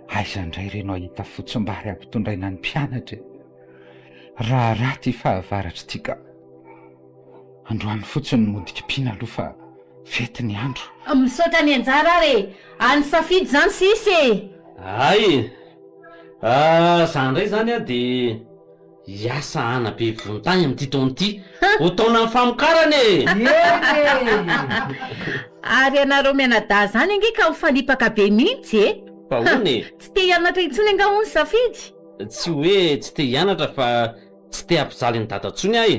[SPEAKER 7] Aiza indray re no hahita fotsimbary hampitondraina ny mpianatra e? Raharaha ity fahavaratra ity ka. Androany fotsiny no mody kipiana aloha fa fety ny andro.
[SPEAKER 1] Misaotra an'i Anjara ary e! Any Safidy izany sisa e!
[SPEAKER 6] Hay e! Za indray izany an dia Hiasa hanabe vontany amin'ity taona ity. Ho taonan'ny famokarana e!
[SPEAKER 7] Eny e!
[SPEAKER 1] Ary ianareo mianadahy izany ange ka mifanipaka be mihitsy e!
[SPEAKER 6] Fa ahoana e?
[SPEAKER 1] Tsy te hianatra intsony angaha hono Safidy?
[SPEAKER 6] Tsy hoe tsy te hianatra fa tsy te hampijaly an'i Dada intsony aho e!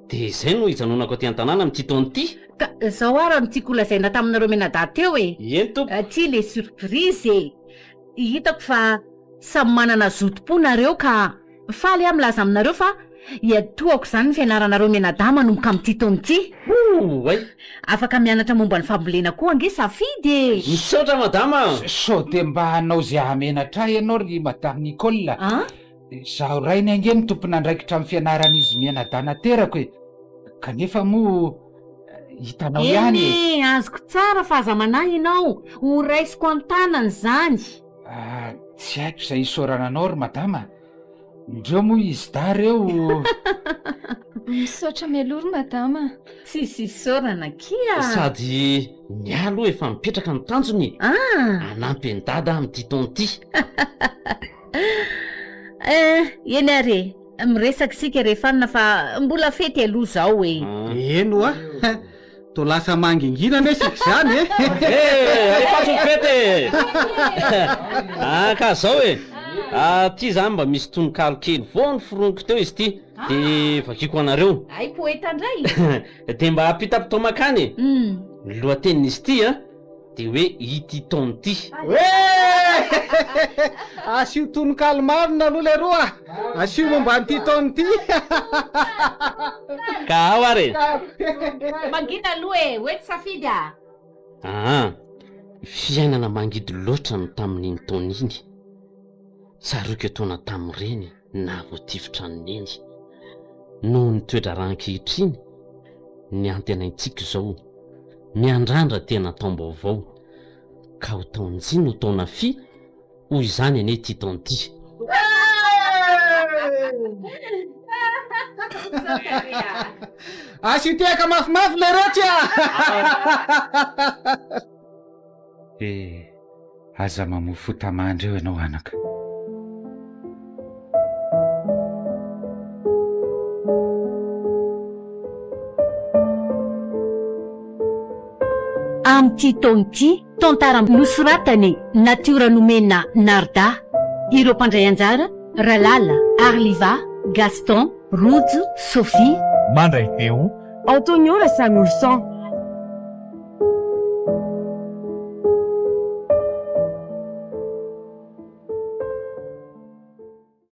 [SPEAKER 6] Dia izay no hijanonako aty an-tanàna amin'ity taona ity.
[SPEAKER 1] Ka izao ara no tiako holazaina taminareo mianadahy teo e!
[SPEAKER 6] Eny tompoko.
[SPEAKER 1] Ity ilay surprise e! Hitako fa samy manana zotom-po nareo ka Faly aho milaza aminareo fa hiatohako izany ny fianaranareo mianadahy manomboka amin'ity taona ity.
[SPEAKER 6] Oay!
[SPEAKER 1] Afaka mianatra momba ny fambolena koa ange Safidy e!
[SPEAKER 6] Misaotra madama a!
[SPEAKER 7] Sao dia mba hanao izay hahamenatra ahy ianao ry madame Nicole a!
[SPEAKER 1] An?
[SPEAKER 7] Izaho rainy ange no tompon'andraikitra amin'ny fianaran'izy mianadahy naterako e! Kanefa moa hitanao ihany e!
[SPEAKER 1] Eny e! Azoko tsara fa aza manahy ianao, ho raisiko an-tanana izany.
[SPEAKER 7] Ah, tsy haiko izay hisaorana anao ry madama. Ndreo moa izy dahy reo.
[SPEAKER 5] Misaotra mialoha ry madama.
[SPEAKER 1] Tsisy isaorana akia.
[SPEAKER 6] Sady ny ahy aloha efa mipetraka ny tanjona e.
[SPEAKER 1] Ah!
[SPEAKER 6] Hanampy an'i Dada amin'ity taona ity.
[SPEAKER 1] Eh, eny ary e. Miresaka isika rehefa anona fa mbola fety aloha izao e.
[SPEAKER 4] Eny hoa. Toa lasa mangingina anie isika izany e!
[SPEAKER 6] Eh! Alefaso ny fety e! Ah ka zao e! Ah ty zany mba misy tononkalo kely vao noforoniko teo izy ity de vakiko anareo.
[SPEAKER 1] Hay poeta ndray!
[SPEAKER 6] De mba ampitapitao makany e! Ny lohatenin'izy ity an! Dia hoe ity taona ity.
[SPEAKER 4] Hoe! Asio tononkalo marina aloha leroa a! Asio momba an'ity taona ity.
[SPEAKER 6] Ka ao ary e!
[SPEAKER 1] Mangina aloha e! Hoe tsy safidy a!
[SPEAKER 6] Aa! Fiainana mangidy loatra no tamin'iny taona iny. Tsaroiko etoana tamin'ireny nahavoatifitra an'i Neny. Noho ny toe-draharaha ankehitriny, ny antenaintsika izao, miandrandra tena taom-baovao, ka ho taon-jy no taona fy, hoy izany anie ity taona ity.
[SPEAKER 4] Asio tehaka mafimafy leretsy a!
[SPEAKER 7] Eh! Aza mamoa fota-mandry eo ianao anaka.
[SPEAKER 1] Amin'ity taona ity, tantara nosoratan'i Natiora Nomena Narda. Ireo mpandray anjara, Ralala, Arliva, Gaston, Rojo, Sophie.
[SPEAKER 2] Mandray feo.
[SPEAKER 3] Antonio Rasamilson.